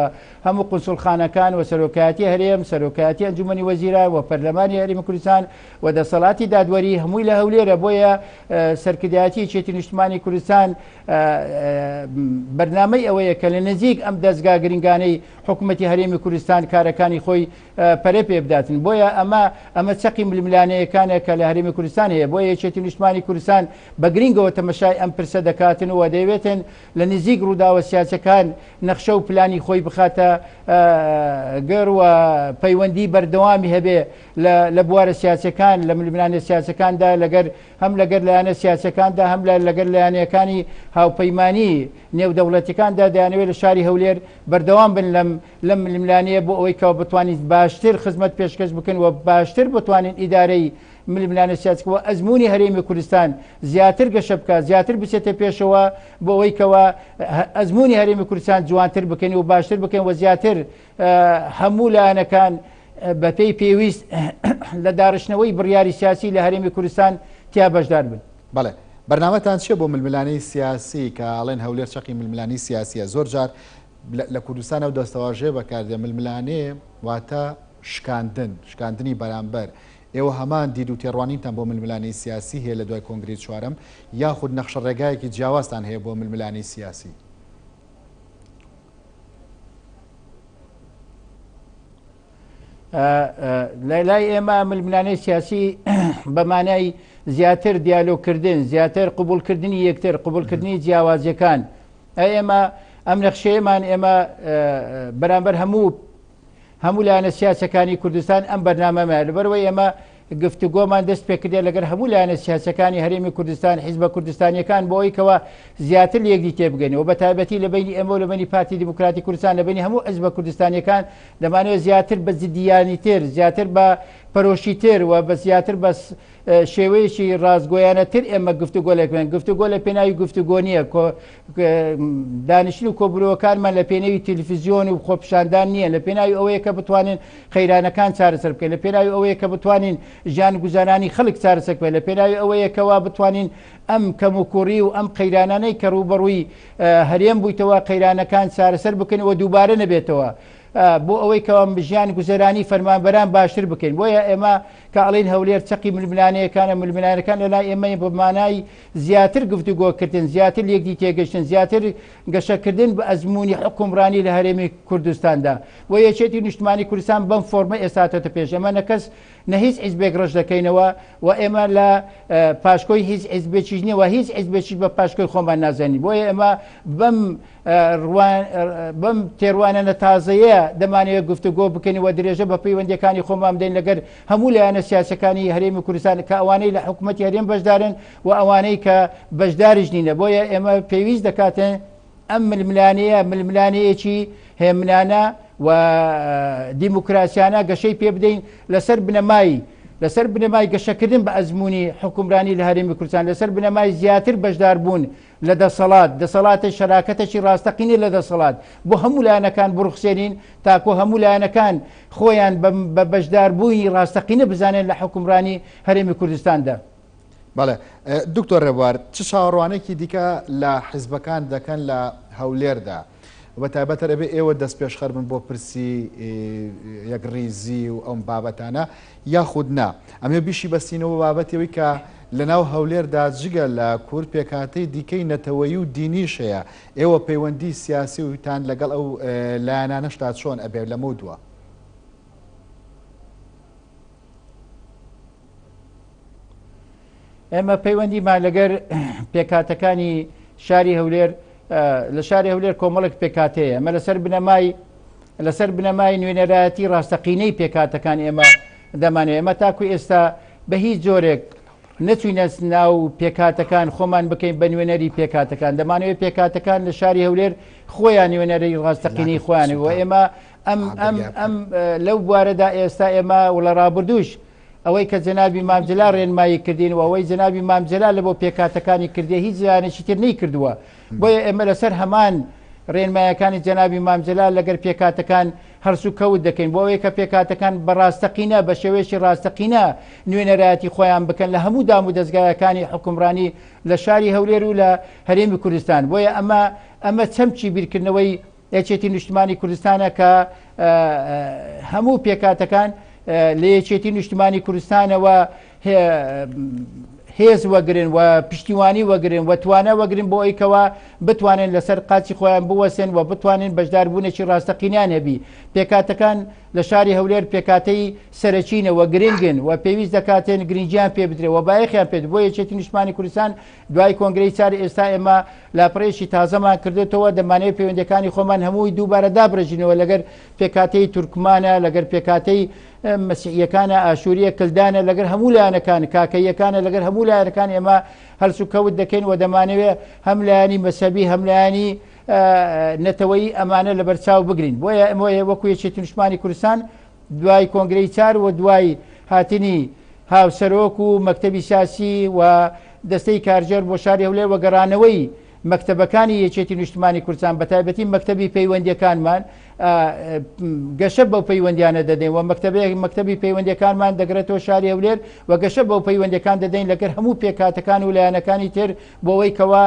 هەموو قونسوڵخانەکان و سەرۆکایەتی هەرێم سەرۆکایەتی ئەنجومەنی وەزیران و پەرلەمانی هەرێمی کوردستان و دەسەڵاتی دادوەری هەمووی لە هەولێرە بۆیە سەرکردایەتی یەکێتی نیشتمانی کوردستان بەرنامەی ئەوەیە کە لە نزیک ئەم دەزگا گرنگانەی حکوومەتی هەرێمی کوردستان کارەکانی خۆی پەرە پێ بداتن بۆیە ئەمە ئەمە چەقی ململانێیەکانە کە لە هەرێمی کوردستان هەیە بۆیە یەکێتی نیشتمانی کوردستان بە گرنگەوە تەمەشای ئەم پرسە دەکاتن و دەیەوێتن لە نزیک ڕووداوە سیاسەکان نەخشە و پلانی خۆی بخاتە گەڕ و پەیوەندی بەردەوامی هەبێ لە بوارە سیاسەکان لە ململانێ سیاسەکاندا لەگەر هەم لەگەر لایەنە سیاسەکاندا هەم لە لەگەر لایەنەکانی هاوپەیمانی نێودەوڵەتیەکاندا دەیانەوێت لە شاری هەولێر بەردەوام بن لەم لەم ململانێیە بۆ ئەوەی کە بتوانین باشتر خزمەت پێشکەش بکەن و باشتر بتوانین ئیدارەی ململانێ سیاسیەکە و ئەزموونی هەرێمی کوردستان زیاتر گەشە بکات زیاتر بچێتە پێشەوە بۆ ئەوەی کەوا ئەزموونی هەرێمی کوردستان جوانتر بکەین و باشتر بکەین و زیاتر هەموو لایەنەکان بەپێی پێویست لە داڕشتنەوەی بڕیاری سیاسی لە هەرێمی کوردستان تیا بەشدار بن. بەڵێ. بەرنامەتان چیە بۆ ململانێی سیاسی کە ئەڵێن هەولێر چەقی ململانێی سیاسیە زۆر جار لە کوردستان ئەو دەستەواژەیە بەکاردێ ململانێ واتە شکاندن، شکاندنی بەرامبەر، ئێوە هەمان دید و تێڕوانینتان بۆ ململانێی سیاسی هەیە لە دوای کۆنگرەی چوارەم یاخود نەخشەڕێگایەکی جیاوازتان هەیە بۆ ململانێی سیاسی؟ لای ئێمە ململانێی سیاسی بە مانای زیاتر دیالۆگکردن، زیاتر قبوڵکردنی یەکتر، قبوڵکردنی جیاوازیەکان، ئێمە ئەم نەخشەیەمان ئێمە بەرامبەر هەموو هەموو لایەنە سیاسەکانی کوردستان ئەم بەرنامەمە لەبەرەوەی ئێمە گفتوگۆمان دەست پێکردێ لەگەر هەموو لایەنە سیاسەکانی هەرێمی کوردستان حیزبە کوردستانیەکان بۆ ئەوی کەوا زیاتر لە یەکدی تێبگەین و بە تایبەتی لە بینی ئێمە و لە بینی پارتی دیموکراتی کوردستان لە بینی هەموو حیزبە کوردستانیەکان دەمانەوێت زیاتر بە جدیانیتر زیاتر بە پەرۆشیتر و بە زیاتر بە شێوەیەکی ڕاستگۆیانەتر ئێمە گفتوگۆ لەکوێن گفتوگۆ لە پێناوی گفتوگۆ نییە دانیشتن و کۆبوونەوەکانمان لە پێناوی تەلەفزیۆن و خۆپیشاندان نییە لە پێناوی ئەوەیە کە بتوانین قەیرانەکان چارەسەر بکەین لە پێناوی ئەوەیە کە بتوانین ژیان گوزارانی خەڵک چارەسەر بکەین لە پێناوی ئەوەیە کەوا بتوانین ئەم کەموکوڕی و ئەم قەیرانانەی کە ڕووبەڕووی هەرێم بوویتەوە قەیرانەکان چارەسەر بکەین و دووبارە نەبێتەوە بۆ ئەوەی کەوا ژیان گوزەرانی فەرمانبەران باشتر بکەین بۆیە ئێمە کە ئەڵێین هەولێر چەقی ململانێیەکانە، ململانێکان لەلای ئێمە بە مانای زیاتر گفتوگۆکردن، زیاتر لێکدی تێگەشتن، زیاتر گەشەکردن بە ئەزموونی حوکمڕانی لە هەرێمی کوردستاندا. بۆ یەکێتی نیشتمانی کوردستان بەم فۆرمە ئێستا هاتۆتە پێش. ئێمە نە کەس نە هیچ حیزبێک ڕەش دەکەینەوە و ئێمە لە پاشکۆی هیچ حیزبێکیش نییە و هیچ حیزبێکیش بە پاشکۆی خۆمان نازانین. بۆیە ئێمە بەم بەم تێڕوانەنە تازەیە دەمانەوێت گفتوگۆ بکەین و درێژە بە پەیوەندیەکانی خۆمان بدەین لەگەر هەموو لایەنە سیاسەکانی هەرێمی کوردستان کە ئەوانەی لە حکوومەتی هەرێم بەشدارن و ئەوانەی کە بەشداریش نینە بۆیە ئێمە پێویست دەکاتن ئەم ململانەیە ململانەیەکی هێمنانە و دیموکراسیانە گەشەی پێ بدەین لەسەر بنەمای لەسەر بنەمای گەشەکردن بە ئەزمموی حکومرانی لە هەرێمی کوردستان لەسەر بنەمای زیاتر بەشداربوون لە دەسەڵات، دەسەڵاتێک شەراکەتێکی ڕاستەقینە لە دەسەڵات بۆ هەموو لایەنەکان بڕوخسێنین تاکۆ هەموو لایەنەکان خۆیان بە بەشداربووی ڕاستەقینە بزانن لە حوکمڕانی هەرێمی کوردستاندا. بەڵێ دکتۆر ڕێبوار، چ چاوەڕوانێکی دیکە لە حیزبەکان دەکەن لە هەولێردا؟ بە تایبەت هەر ئەبێ ئێوە دەستپێشخەر بن بۆ پرسی یەکڕیزی و ئەم بابەتانە یاخود نا ئەمێ بیشی بەستینەوە بە بابەتی ئەوەی کە لەناو هەولێردا جگە لە کورد پێکهاتەی دیکەی نەتەوەیی و دینیش هەیە ئێوە پەیوەندی سیاسی و تان لەگەڵ ئەو لایەنانەشدا چۆن ئەبێ لەمەودوا؟ ئێمە پەیوەندیمان لەگەر پێکهاتەکانی شاری هەولێر لە شاری هەولێر کۆمەڵێک پێکهاتەیە ئەمە لەسەر بنەمای لەسەر بنەمای نوێنەرایەتی ڕاستەقینەی پێکهاتەکان ئێمە دەمانەوێت ئێمە تاکو ئێستا بە هیچ جۆرێک نەچوینە ناو پێکهاتەکان خۆمان بکەین بە نوێنەری پێکهاتەکان، دەمانەوێت پێکهاتەکان لە شاری هەولێر خۆیان نوێنەری ڕاستەقینەی خۆیان و ئێمە ئەم ئەم ئەم لەو بوارەدا ئێستا ئێمە و لە ڕابردووش ئەوەی کە جەنابی مام جەلال ڕێنمایی کردین و ئەوەی جەنابی مام جەلال لە بۆ پێکهاتەکانی کردیە هیچ لایەنێکی تر نەیکردووە بۆیە ئێمە لەسەر هەمان ڕێنمایەکانی جەنابی مام جەلال لەگەر پێکهاتەکان هەڵسوکەوت دەکەین بۆ ئەوەی کە پێکهاتەکان بە ڕاستەقینە بە شێوەیەکی ڕاستەقینە نوێنەرایەتی خۆیان بکەن لە هەموو دام و دەزگایەکانی حوکمڕانی لە شاری هەولێر و لە هەرێمی کوردستان بۆیە ئەمە ئەمە چەمکی بیرکردنەوەی یەکێتی نیشتمانی کوردستانە کە هەموو پێکاتەکان لە یەکێتی نیشتمانی کوردستانەوە هێز وەگرن و پشتیوانی وەگرن و توانە وەگرن بۆ ئەویکەوە بتوانن لەسەر قاچی خۆیان بوەسن و بتوانن بەشداربوونێکی ڕاستەقینیان هەبی پێکاتەکان لە شاری هەولێر پێکاتەی سەرەکینە و گرنگن و پێویست دەکاتێن گرنگیان پێ بدرێ و بایەخیان پێت بۆ یەکێتی نیشتمانی کوردستان دوای کۆنگرەی چار ئێستا ئێمە لاپەڕەیەکی تازەمان کردێتەوە، دەمانەوێت پەیوەندیەکانی خۆمان هەمووی دووبارە دابڕێژینەوە لەگەر پێکهاتەی تورکمانە، لەگەر پێکهاتەی مەسیحیەکانە، ئاشوریە، کلدانە، لەگەر هەموو لایەنەکان، کاکەییەکانە، لەگەر هەموو لایەنەکان ئێمە هەلسوکەوت دەکەین و دەمانەوێت هەم لایەنی مەزهەبی هەم لایەنی نەتەوەیی ئەمانە لەبەرچاو بگرین. بۆیە ئێمە وەکو یەکێتی نیشتمانی کوردستان دوای کۆنگرەی چار و دوای هاتنی هاوسەرۆک و مەکتەبی سیاسی و دەستەی کارگێڕ بۆ شاری هەولێر و گەڕانەوەی مەکتەبەکانی یەکێتی نیشتمانی کوردستان بەتایبەتی مەکتەبی پەیوەندیەکانمان گەشە بەو پەیوەندیانە دەدەین و مەکتەبی پەیوەندیەکانمان دەگرێتەوە شاری هەولێر و گەشە بەو پەیوەندیەکان دەدەین لەگەر هەموو پێکهاتەکان و لایەنەکانی تر بۆ ئەوەی کەوا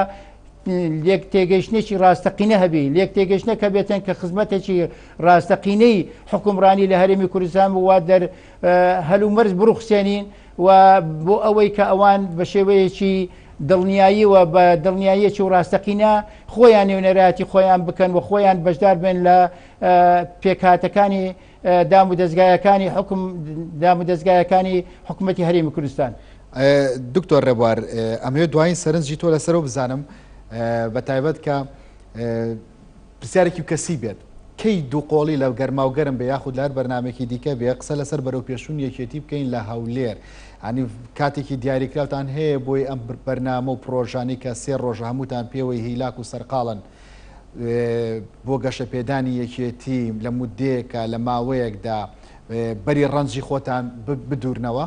لێک تێگەیشتنێکی ڕاستەقینە هەبی، لێک تێگەیشتنێک هەبێتن کە خزمەتێکی ڕاستەقینەی حوکمڕانی لە هەرێمی کوردستان بوو وا دەر هەلومەرج بڕوخسێنین و بۆ ئەوەی کە ئەوان بە شێوەیەکی دڵنیایی و بە دڵنیاییەکی و ڕاستەقینە خۆیان نوێنەرایەتی خۆیان بکەن و خۆیان بەشدار بن لە پێکهاتەکانی دام و دەزگایەکانی حکوم دام و دەزگایەکانی حکوومەتی هەرێمی کوردستان. دکتۆر ڕێبوار ئەمەوێت دوایین سەرنجی تۆ لەسەرەوە بزانم بە تایبەت کە پرسیارێکی کەسی بێت کەی دووقۆڵی لە گەرما و گەرم بێ یاخود لە هەر بەرنمێکی دیکە بێ قسە لەسەر بەرەو پێشون یەکێتی بکەین لە هەولێر ئەنی کاتێکی دیاریکراوتان هەیە بۆی ئەم بەرنامە و پرۆژانی کە سێ ڕۆژە هەمووتان پێوەی هیلاک و سەرقاڵن بۆ گەشەپێدانی یەکێتی لە مودەیەکە لە ماوەیەکدا بەری ڕەنجی خۆتان بدورنەوە؟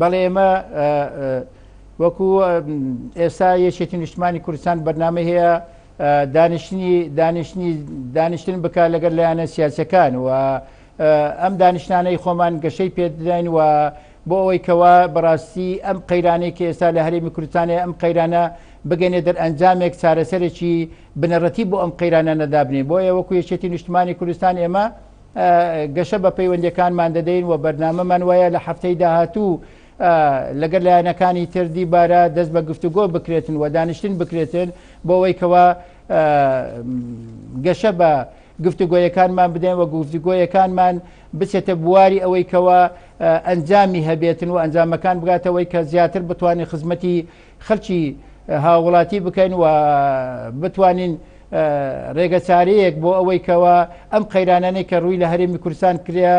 بەڵێ ئێمە وەکو ئێستا یەکێتی نیشتمانی کوردستان بەرنامە هەیە دانیشتنی دانیشتنی دانیشتن بکە لەگەر لایەنە سیاسەکان و ئەم دانیشتانەی خۆمان گەشەی پێدەین و بۆ ئەوەی کەوا بەڕاستی ئەم قەیرانەی کە ئێستا لە هەرێمی کوردستانەیە ئەم قەیرانە بگەینە دەرئەنجامێک چارەسەرێکی بنەڕەتی بۆ ئەم قەیرانانە دابنێین بۆیە وەکو یەکێتی نیشتمانی کوردستان ئێمە گەشە بە پەیوەندیەکانمان دەدەین و بەرنامەمان وایە لە هەفتەی داهاتوو لەگەر لایەنەکانی تر دیبارە دەست بە گفتوگۆ بکرێتن و دانیشتن بکرێتن بۆ ئەوەی کەوا گەشە بە گفتوگۆیەکانمان بدەین و گفتوگۆیەکانمان بچێتە بواری ئەوەی کەوا ئەنجامی هەبێتن و ئەنجامەکان بگاتەوەی کە زیاتر بتوانین خزمەتی خەلکی هاوڵاتی بکەین و بتوانین ڕێگەچارەیەک بۆ ئەوەی کەوا ئەم قەیرانانەی کە ڕووی لە هەرێمی کوردستان کرا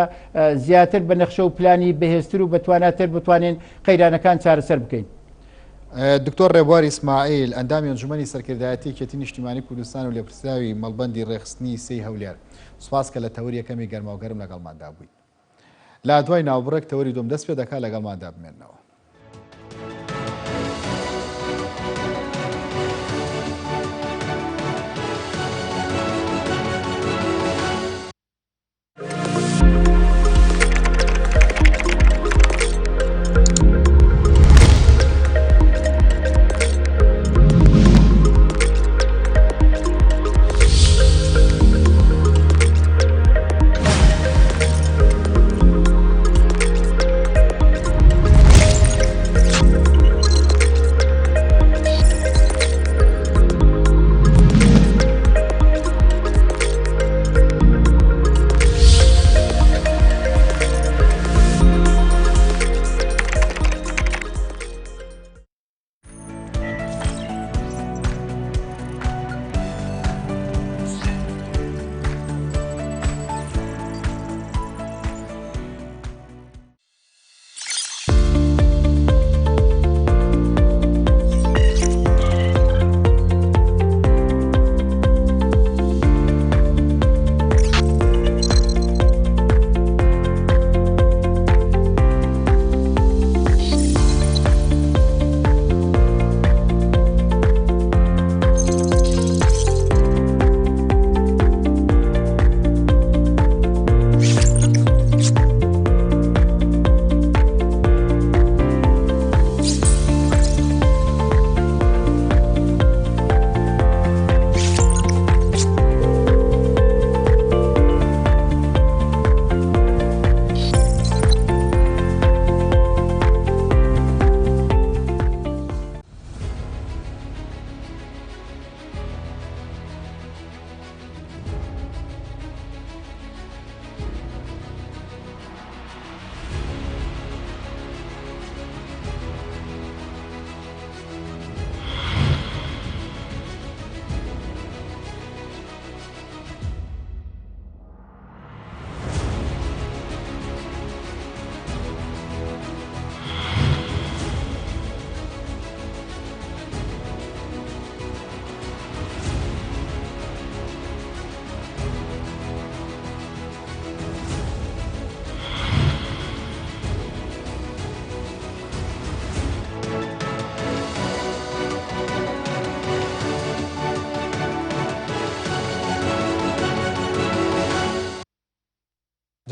زیاتر بە نەخشە و پلانی بەهێزتر و بەتواناتر بتوانین قەیرانەکان چارەسەر بکەین. دکتۆر ڕێبوار ئیسماعیل، ئەندامی ئەنجومەنی سەرکردایەتی یەکێتی نیشتیمانی کوردستان و لێپرسراوی مەڵبەندی ڕێکخستنی سێی هەولێر، سوپاس کە لە تەوەری یەکەمی گەرماوگەرم لەگەڵماندا بوویت. لە دوای ناوبڕێک تەوەری دووەم دەست پێ دەکات، لەگەڵماندا بمێنەوە.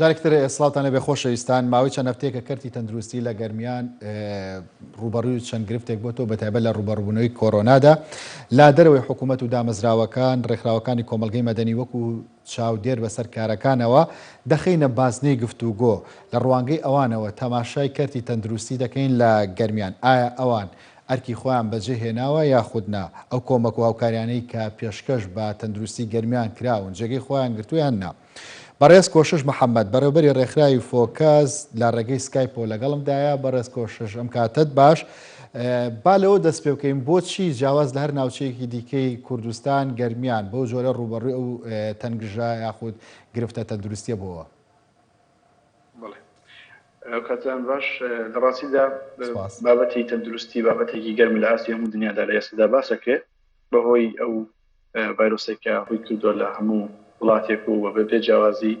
جارێکی تر سڵاوتان لێبێ خۆشەویستان، ماوەی چەند هەفتەیەکە کەرتی تەندروستی لە گەرمیان ڕووبەڕووی چەند گرفتێک بۆتەوە بەتایبەت لە ڕووبەڕووبوونەوەی کۆرۆنادا لە دەرەوەی حکوومەت و دامەزراوەکان ڕێکخراوەکانی کۆمەڵگەی مەدەنی وەکو چاودێر بەسەر کارەکانەوە دەخەینە بازنەی گفتوگۆ لە ڕوانگەی ئەوانەوە تەماشای کەرتی تەندروستی دەکەین لە گەرمیان ئایا ئەوان ئەرکی خۆیان بەجێ هێناوە یاخود نا؟ ئەو کۆمەک و هاوکاریانەی کە پێشکەش بە تەندروستی گەرمیان کراون جێگەی خۆیان گرتووە یان نا؟ بەڕێز کۆشش محەمەد، بەڕێوبەری ڕێکخراوی فۆکەس لە ڕێگەی سکایپەوە لەگەڵمدایە، بەڕێز کۆشش ئەم کاتەت باش. با لەوە دەست پێ بکەین بۆچی جیاواز لە هەر ناوچەیەکی دیکەی کوردستان گەرمیان بەو جۆرە ڕووبەڕووی ئەو تەنگژە یاخود گرفتە تەندروستیە بۆوە؟ بەڵێ ئەو کاتان باش لە ڕاستیدا بابەتی تەندروستی بابەتێکی گەرم لە ئاستی هەموو دنیادا لە ئێستادا باسەکرێت بەهۆی ئەو ڤایرۆسێک کە ڕووی کردووە لە هەموو وڵاتێک و بە بێ جیاوازی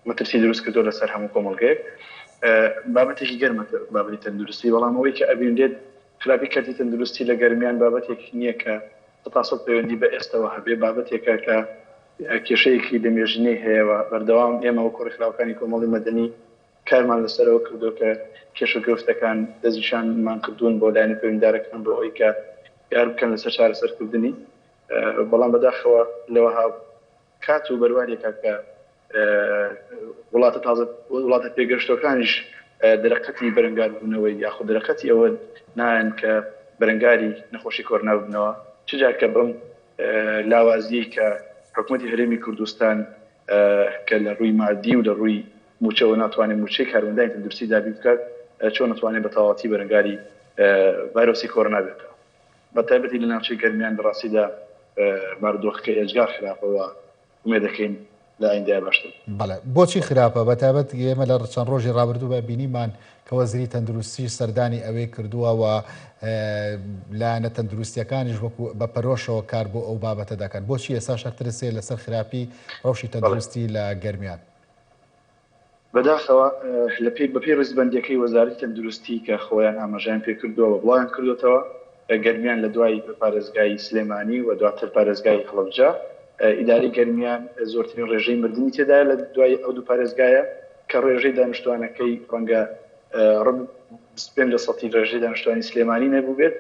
مەترسی دروست کردووە لەسەر هەموو کۆمەڵگەیەک بابەتێکی گەرمە بابەتی تەندروستی بەڵام ئەوەی کە ئەبینرێت خراپی کەرتی تەندروستی لە گەرمیان بابەتێک نییە کە تاسەد پەیوەندی بە ئێستەوە هەبێ بابەتێکە کە کێشەیەکی لەمێژینەی هەیە و بەردەوام ئێمە وەکو ڕێکخراوەکانی کۆمەڵی مەدەنی کارمان لەسەرەوە کردووە کە کێشە و گرفتەکان دەستنیشانمان کردوون بۆ لایەنە پەیوەندیدارەکان بۆ ئەوەی کە کار بکەن لەسەر چارەسەرکردنی بەڵام بەداخەوە لەوەها کات و بەروارێکە کە وڵاتە تازە وڵاتە پێگەشتوەکانیش دەرەقەتی بەرەنگاربوونەوەی یاخود دەرەقەتی ئەوە نایەن کە بەرەنگاری نەخۆشی کۆرۆنا ببنەوە چ جا کە بەم لاوازیەی کە حکومەتی هەرێمی کوردستان کە لە ڕووی مادی و لە ڕووی مووچەوە ناتوانێت مووچەی کارمەندانی تەندروستی دابین بکات، چۆن ئەتوانێت بە تەواوەتی بەرەنگاری ڤایرۆسی کۆرۆنا بێتەوە؟ بە تایبەتی لە ناوچەی گەرمیان لە ڕاستیدا بارودۆخەکە ئێجگار خراپە و ئومێد دەکەین لە ئایندەیا باشتر بێت. بەڵێ بۆچی خراپە؟ بە تایبەت ئێمە لە چەند ڕۆژی ڕابردوو بە بینیمان کە وەزیری تەندروستیش سەردانی ئەوێی کردووە و لایەنە تەندروستیەکانیش وەکو بە پەرۆشەوە کار بۆ ئەو بابەتە دەکەن. بۆچی ئێستاش هەر ترس هەیە لەسەر خراپی ڕەوشی تەندروستی لە گەرمیان؟ بەداخەوە لە پێی بەپێی ڕیزبەندیەکەی وەزارەتی تەندروستی کە خۆیان ئاماژەیان پێکردووە و بڵاویان کردۆتەوە گەرمیان لە دوای پارێزگای سلێمانی و دواتر پارێزگای هەڵەبجە ئیدارەی گەرمیان زۆرترین ڕێژەی مردنی تێدایە لە دوای ئەو دوو پارێزگایە کە ڕێژەی دانیشتوانەکەی ڕەنگە 25 لە سەتی ڕێژەی دانیشتوانی سلێمانی نەبووبێت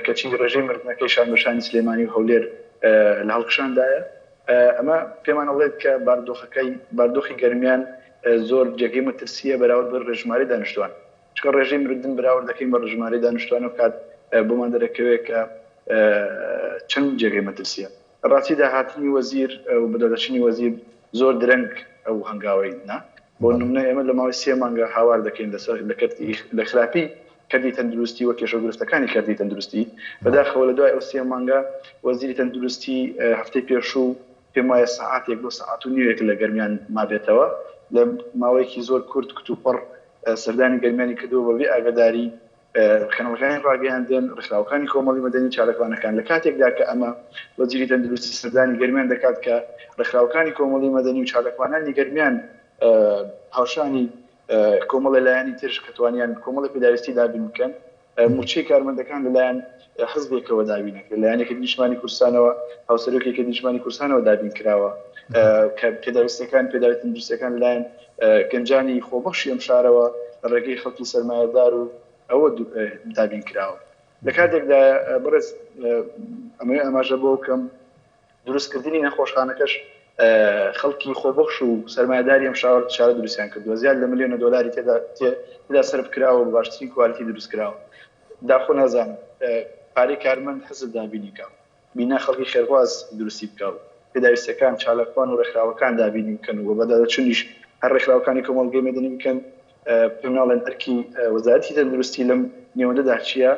کەچی ڕێژەی مردنەکەی شان بە شانی سلێمانی و هەولێر لە هەڵکشاندایە. ئەمە پێمان ئەڵێت کە بارودۆخەکەی بارودۆخی گەرمیان زۆر جێگەی مەترسییە بەراورد بە ژمارەی دانیشتوان. چونکە ڕێژەی مردن بەراورد دەکەین بە ژمارەی دانیشتوان ئەو کات بۆمان دەرەکەوێت کە چەند جێگەی مەترسییە. لە ڕاستیدا هاتنی وەزیر و بەدواداچوونی وەزیر زۆر درەنگ ئەو هەنگاوەی نا. بۆ نمونە ئێمە لە ماوەی سێ مانگە هاوار دەکەین لەسەر لە کەرتی لە خراپی کەرتی تەندروستی و کێشە و گرفتەکانی کەرتی تەندروستی. بەداخەوە لە دوای ئەو سێ مانگە وەزیری تەندروستی هەفتەی پێشوو پێم وایە سەعاتێک بۆ سەعات و نیوێک لە گەرمیان مابێتەوە. لە ماوەیەکی زۆر کورت کتوپڕ سەردانی گەرمیانی کردووە بەبێ ئاگاداری کەناڵەکانی ڕاگەیاندن، ڕێکخراوەکانی کۆمەڵی مەدەنی، چاالکوانەکان، لە کاتێکدا کە ئەمە وەزیری تەندروستی سەردانی گەرمیان دەکات کە ڕێکخراوەکانی کۆمەڵی مەدەنی و چاالکوانانی گەرمیان هاوشانی کۆمەڵی لایەنی ترش کە توانیان کۆمەڵی پێداویستی دابین بکەن، مووچەی کارمەندەکان لەلایەن حزبێکەوە دابین نەکرێت، لایەن یەکێتی نیشتمانی کوردستانەوە، هاوسەرۆکی یەکێتی نیشتمانی کوردستانەوە دابین کراوە، کە پێداویستیەکان، پێداویستی تەندروستیەکان لەلایەن گەنجانی خۆبەخشی ئەم شارەوە لە ڕێگەی خەڵکی سەرمایەدار و ئەوە دابین کراوە. لە کاتێکدا بەڕێز ئەمەوێ ئاماژە بۆ بکەم دروستکردنی نەخۆشخانەکەش خەڵکی خۆبەخش و سەرمایەداری ئەم شارە دروستیان کردووە، زیاد لە ملیۆنە دۆلاری تێدا تێدا سەرف کراوە و بە باشترین کوالیتی دروست کراوە. داخۆ نازانم پارەی کارمەند حزب دابینی کا و بینا خەڵکی خێرخواز دروستی بکا و پێداویستیەکان چالاکوان و ڕێکخراوەکان دابینی بکەن و بەدادەچونیش هەر ڕێکخراوەکانی کۆمەڵگەی مەدەنی بکەن، پێم ناڵێن ئەرکی وەزارەتی تەندروستی لەم نێوەندەدا چییە؟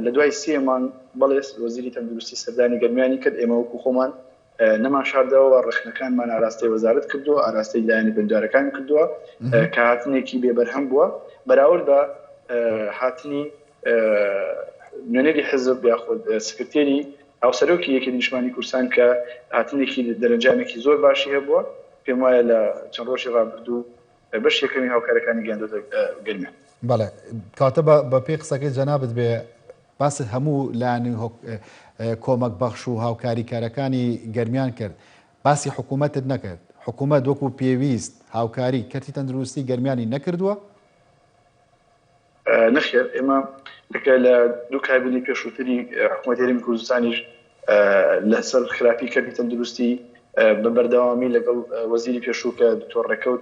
لە دوای سێ مانگ بەڵێ وەزیری تەندروستی سەردانی گەرمیانی کرد، ئێمە وەکو خۆمان نەمان شاردەوە، ڕەخنەکانمان ئاراستەی وەزارەت کردووە، ئاراستەی لایەنە پەیوەندیدارەکان کردووە کە هاتنێکی بێ بەرهەم بووە بەراورد بە هاتنی نوێنەری حزب یاخود سکرتێری هاوسەرۆکی یەکێتی نیشتمانی کوردستان کە هاتنێکی دەرەنجامێکی زۆر باشی هەبووە، پێم وایە لە چەند ڕۆژی ڕابردوو بەشی یەکەمی هاوکاریەکانی گەیاندۆتە گەرمیان. بەڵێ کەواتە بە بە پێی قسەکەی جەنابت بێ باست هەموو لایەنی کۆمەک بەخش و هاوکاریکەرەکانی گەرمیان کرد باسی حکوومەتت نەکرد. حکومەت وەکو پێویست هاوکاری کەرتی تەندروستی گەرمیانی نەکردووە؟ نەخێر، ئێمە کە لە دوو کابینەی پێشووتری حکومەتی هەرێمی کوردستانیش لەسەر خراپی کەرتی تەندروستی بە بەردەوامی لەگەڵ وەزیری پێشوو کە دکتۆر ڕێکەوت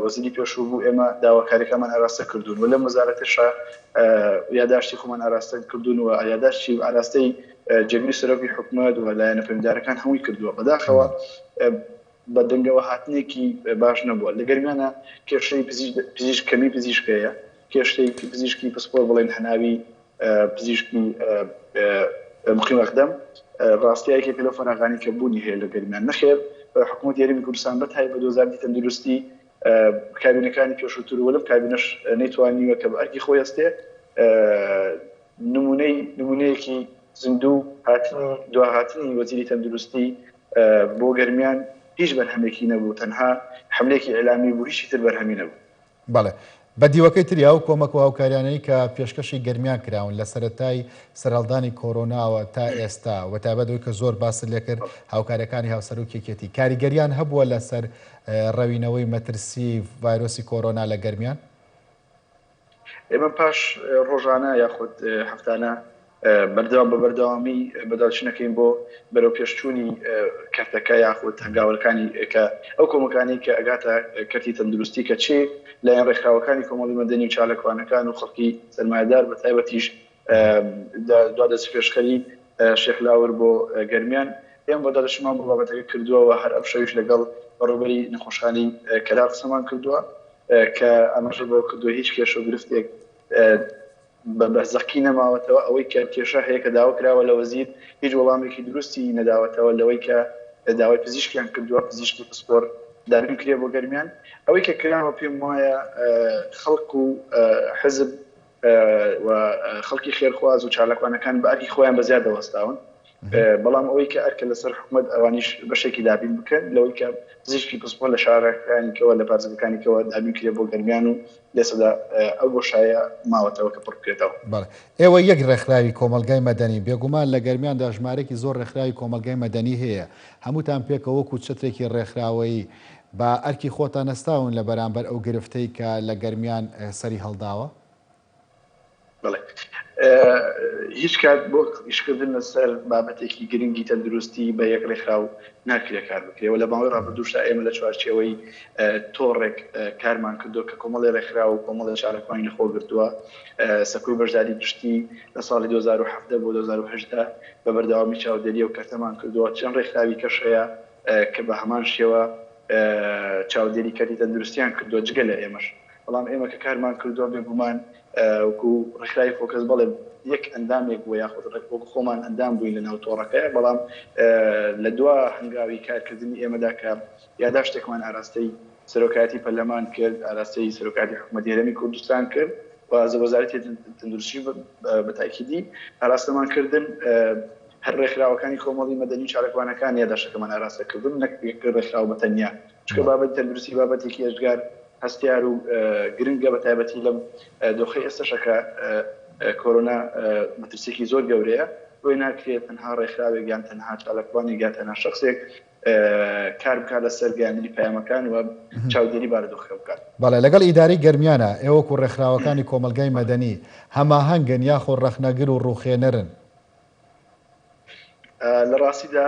وەزیری پێشوو بوو ئێمە داواکاریەکانمان ئاراستە کردوون و لەم وەزارەتەشا یاداشتی خۆمان ئاراستە کردوون و یاداشتی ئاراستەی جێگری سەرۆکی حکومەت و لایەنە پەیوەندیدارەکان هەمووی کردووە بەداخەوە بە دەنگەوە هاتنێکی باش نەبووە لە گەرمیانە کێشەی پزیشک کەمی پزیشک هەیە کێشەی پزیشکی پسپۆر بڵێن هەناوی پزیشکی مقیم ئەقدەم ڕاستیە یەکێکە لەو فەراغانەی کە بوونی هەیە لە گەرمیان. نەخێر حکوومەتی هەرێمی کوردستان بە تایبەت وەزارەتی تەندروستی کابینەکانی پێشووتر و لەم کابینەش نەیتوانیوە کە بە ئەرکی خۆی هەستێ. نموونەی نموونەیەکی زیندوو هاتنی دواهاتنی وەزیری تەندروستی بۆ گەرمیان هیچ بەرهەمێکی نەبوو، تەنها حەملەیەکی ئیعلامی بوو هیچی تر بەرهەمی نەبوو. بەڵێ. بە دیوەکەی تری ئەو کۆمەک و هاوکاریانەی کە پێشکەشی گەرمیان کراون لە سەرەتای سەرهەڵدانی کۆرۆناوە تا ئێستا و تایبەت ئەوەی کە زۆر باست لێکرد هاوکاریەکانی هاوسەرۆکی یەکێتی کاریگەریان هەبووە لەسەر ڕەوینەوەی مەترسی ڤایرۆسی کۆرۆنا لە گەرمیان؟ ئێمە پاش ڕۆژانە یاخود هەفتانە بەردەوام بە بەردەوامی بەداچونەکەین بۆ بەرەو پێشچوونی کەرتەکە یاخود هەنگاوەکانی کە ئەو کۆمەکانی کە ئەگاتە کەرتی تەندروستی کە چی لایەن ڕێکخراوەکانی کۆمەڵی مەدەنی و چاالکوانەکان و خەڵکی سەرمایەدار بە تایبەتیش دوا دەستپێشخەری شێخ لاور بۆ گەرمیان ئێمە بەدادەچوونمان بۆ بابەتەکە کردووە و هەر ئەمشەویش لەگەڵ بەڕێوەبەری نەخۆشخانەی کەلار قسەمان کردووە کە ئاماژەی بەوە کردووە هیچ کێشە و گرفتێک بە زەقی نەماوەتەوە، ئەوەی کە کێشە هەیە کە داوا کراوە لە وەزیر هیچ وەڵامێکی دروستی نەداوەتەوە لەوەی کە داوای پزیشکیان کردووە پزیشکی پسپۆر دابین کرێ بۆ گەرمیان ئەوەی کە کراوە پێم وایە خەڵک و حزب و خەڵکی خێرخواز و چالاکوانەکان بە ئەرکی خۆیان بە زیاد دەوەستاون بەڵام ئەوەی کە ئەرکە لەسەر حکومەت ئەوانیش بەشێکی دابین بکەن لەوەی کە پزیشکی پسپۆر لە شارەکانی کەوە لە پارێزگەکانی کەوە دابین کرێ بۆ گەرمیان و لێسەدا ئەو بۆشایە ماوەتەوە کە پڕ بکرێتەوە. بەڵێ. ئێوە یەک ڕێکخراوی کۆمەڵگای مەدەنین، بێگومان لە گەرمیاندا ژمارەیەکی زۆر ڕێکخراوی کۆمەڵگای مەدەنی هەیە، هەمووتان پێکەوە وەکو چەترێکی ڕێکخراوەیی بە ئەرکی خۆتان هەستاون لە بەرامبەر ئەو گرفتەی کە لە گەرمیان سەری هەڵداوە؟ بەڵێ. هیچ کات بۆ ئیشکردن لەسەر بابەتێکی گرنگی تەندروستی بە یەک ڕێکخراو ناکرێ کار بکرێ و لە ماوەی ڕابردووشدا ئێمە لە چوارچێوەی تۆڕێک کارمان کردووە کە کۆمەڵی ڕێکخراو و کۆمەڵی چالاکوانی لەخۆ گرتووە. سەکۆی بەشداری گشتی لە ساڵی 2017 بۆ 2018 بە بەردەوامی چاودێری ئەو کەرتەمان کردووە. چەند ڕێکخراوی کەش هەیە کە بە هەمان شێوە چاودێری کەرتی تەندروستیان کردووە جگە لە ئێمەش. بەڵام ئێمە کە کارمان کردووە بێگومان وەکو ڕێکخراوی فۆکەس بەڵێ یەک ئەندامێک بووە یاخود وەکو خۆمان ئەندام بووین لەناو تۆڕەکەیە، بەڵام لە دوا هەنگاوی کارکردنی ئێمەدا کە یاداشتێکمان ئاراستەی سەرۆکایەتی پەرلەمان کرد، ئاراستەی سەرۆکایەتی حکومەتی هەرێمی کوردستان کرد و وەزارەتی تەندروستیش بە تاکیدی ئاراستەمان کردن، هەر ڕێکخراوەکانی کۆمەڵی مەدەنی و چالاکوانەکان یاداشتەکەمان ئاراستە کردن نەک یەک ڕێکخراو بە تەنیا، چونکە بابەتی تەندروستی بابەتێکی ئێجگار هەستیار و گرنگە بە تایبەتی لەم دۆخەی ئێستەشە کە کۆرۆنا مەترسیەکی زۆر گەورەیە، بۆیە ناکرێت تەنها ڕێکخراوێک یان تەنها چالاکوانێک یان تەنها شەخسێک کار بکات لەسەر گەیاندنی پەیامەکان و چاودێری بارودۆخەکە بکات. بەڵێ لەگەڵ ئیدارەی گەرمیانە، ئێوە وەکو ڕێکخراوەکانی کۆمەڵگای مەدەنی هەماهەنگن یاخۆ ڕەخنەگر و ڕووخێنەرن؟ لە ڕاستیدا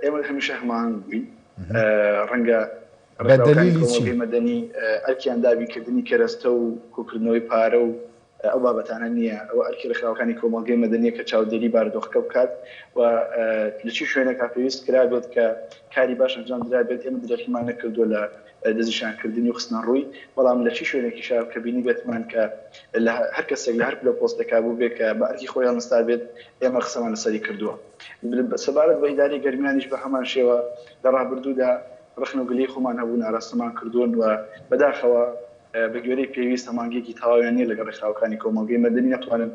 ئێمە هەمیشە هەماهەنگ بووین، ڕەنگە ڕێکخراوەکانی کۆمەڵگەی مەدەنی ئەرکیان دابینکردنی کەرەستە و کۆکردنەوەی پارە و ئەو بابەتانە نییە، ئەوە ئەرکی ڕێکخراوەکانی کۆمەڵگەی مەدەنییە کە چاودێری بارودۆخەکە بکات و لە چی شوێنێکا پێویست کرابێت کە کاری باش ئەنجام درابێت، ئێمە درێغیمان نەکردووە لە دەستنیشانکردنی و خستنەڕووی، بەڵام لە چی شوێنێکیشا کە بینیبێتمان کە لە هەر کەسێک لە هەر پلە و پۆستێکا بووبێ کە بە ئەرکی خۆی هەڵنەستابێت، ئێمە قسەمان لەسەری کردووە. سەبارەت بە ئیدارەی گەرمیانیش بە هەمان شێوە لە ڕابردوودا ڕەخنە و گلەیی خۆمان هەبوون ئاراستەمان کردوون و بەداخەوە بە گوێرەی پێویست هەماهەنگییەکی تەواویان نییە لەگەڵ ڕێکخراوەکانی کۆمەڵگەی مەدەنی نەتوانن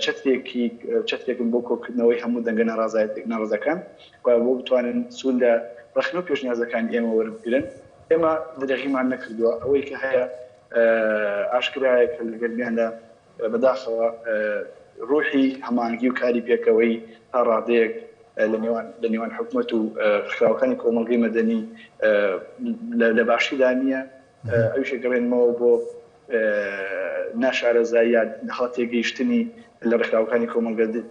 چەترێکی چەترێکن بۆ کۆکردنەوەی هەموو دەنگە ناڕەزاکان و بۆ بتوانن سوود لە ڕەخنە و پێشنیازەکانی ئێمە وەربگرن. ئێمە درێغیمان نەکردووە، ئەوەی کە هەیە ئاشکرایە کە لە گەرمیاندا بەداخەوە ڕوحی هەماهەنگی و کاری پێکەوەیی تا ڕادەیەک. لە نێوان لە نێوان حکومەت و ڕێکخراوەکانی کۆمەڵگەی مەدەنی لە باشیدا نییە، ئەویش ئەگەڕێنمەوە بۆ ناشارەزایی یا هەڵە تێگەیشتنی لە ڕێکخراوەکانی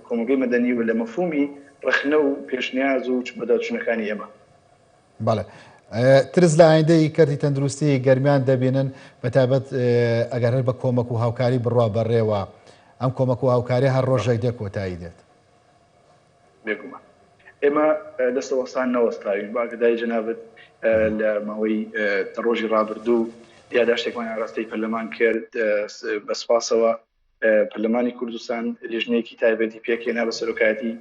کۆمەڵگەی مەدەنی و لە مەفهومی ڕەخنە و پێشنیاز و بەدواداچوونەکانی ئێمە. بەڵێ. ترس لە ئایندەی کەرتی تەندروستی گەرمیان دەبینن، بەتایبەت ئەگەر هەر بە کۆمەک و هاوکاری بڕوا بەڕێوە، ئەم کۆمەک و هاوکاریە هەر ڕۆژێک دێ کۆتایی دێت. بێگومان ئێمە دەستەوەستان نەوەستاوین، بە ئاگاداری جەنابت لە ماوەی دە ڕۆژی ڕابردوو یاداشتێکمان ئاراستەی پەرلەمان کرد، بە سوپاسەوە پەرلەمانی کوردستان لیژنەیەکی تایبەتی پێکهێنا بە سەرۆکایەتی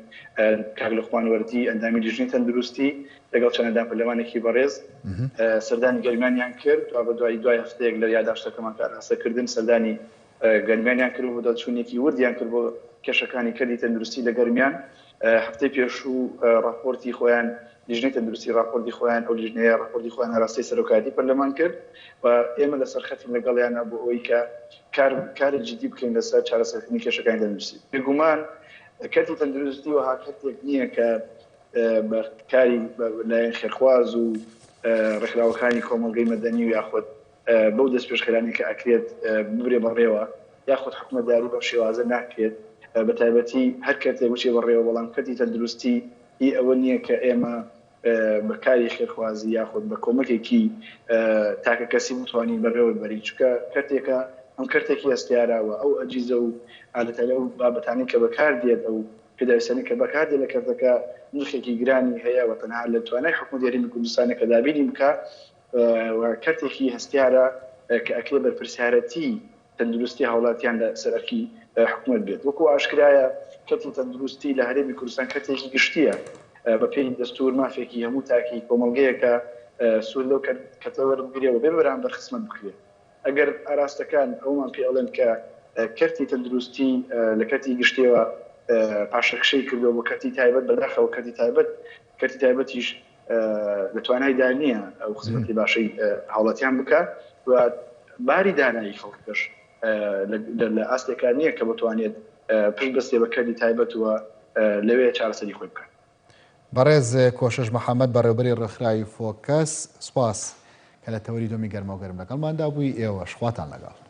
کاک لوقمان وەردی ئەندامی لیژنەی تەندروستی لەگەڵ چەند ئەندام پەرلەمانێکی بەڕێز سەردانی گەرمیانیان کرد. دوابەدوای دوای هەفتەیەک لە یاداشتەکەمان کە ئاراستە کردن سەردانی گەرمیانیان کرد و بەدواداچوونێکی وردیان کرد بۆ کێشەکانی کەرتی تەندروستی لە گەرمیان. هەفتەی پێشوو ڕاپۆرتی خۆیان لیژنەی تەندروستی ڕاپۆرتی خۆیان ئەو لیژنەیە ڕاپۆرتی خۆیان ئاراستەی سەرۆکایەتی پەرلەمان کرد و ئێمە لەسەر خەتین لەگەڵیانە بۆ ئەوەی کە کار کاری جدی بکەین لەسەر چارەسەرکردنی کێشەکانی تەندروستی. بێگومان کەرتی تەندروستی وەها کەرتێک نییە کە بە کاری لایەن خێرخواز و ڕێکخراوەکانی کۆمەڵگەی مەدەنی و یاخود بەو دەستپێشخەرانەی کە ئەکرێت ببرێ بەڕێوە یاخود حکومەتداری بەم شێوازە ناکرێت بەتایبەتی هەر کەرتێک بچێ بەڕێوە بەڵام کەرتی تەندروستی هی ئەوە نییە کە ئێمە بە کاری خێرخوازی یاخود بە کۆمەکێکی تاکە کەسی بتوانین بەڕێوە بەرین چونکە کەرتێکە ئەم کەرتێکی هەستیارە و ئەو ئەجیزە و ئالەتانە و بابەتانەی کە بەکار دێت ئەو پێداویستیانەی کە بەکار دێت لە کەرتەکە نرخێکی گرانی هەیە و تەنها لە توانای حکومەتی هەرێمی کوردستانە کە دابینی بکا و کەرتێکی هەستیارە کە ئەکرێ بەرپرسیارەتی تەندروستی هاوڵاتیان لە سەر ئەرکی حکومەت بێت. وەکو ئاشکرایە کەرتی تەندروستی لە هەرێمی کوردستان کەرتێکی گشتییە، بە پێی دەستوور مافێکی هەموو تاکی کۆمەڵگەیەکە سوود لەو کەرتە وەربگرێ و بێ بەرامبەر خزمەت بکرێ. ئەگەر ئاراستەکان ئەوەمان پێ ئەڵێن کە کەرتی تەندروستی لە کەرتی گشتیەوە پاشەکشەی کردووە بۆ کەرتی تایبەت، بەداخەوە کەرتی تایبەت کەرتی تایبەتیش لە توانایدا نییە ئەو خزمەتی باشەی هاوڵاتیان بکات و باری دارایی خەڵکەکەش لە ئاستێکا نییە کە بتوانێت پشت بەستێ بە کەرتی تایبەت و لەوێ چارەسەری خۆی بکات. بەڕێز کۆشش محەمەد بەڕێوبەری ڕێکخراوی فۆکەس سوپاس کە لە تەوەری دۆمی گەرماوگەرم لەگەڵماندا بووی ئێوەش خواتان لەگەڵ.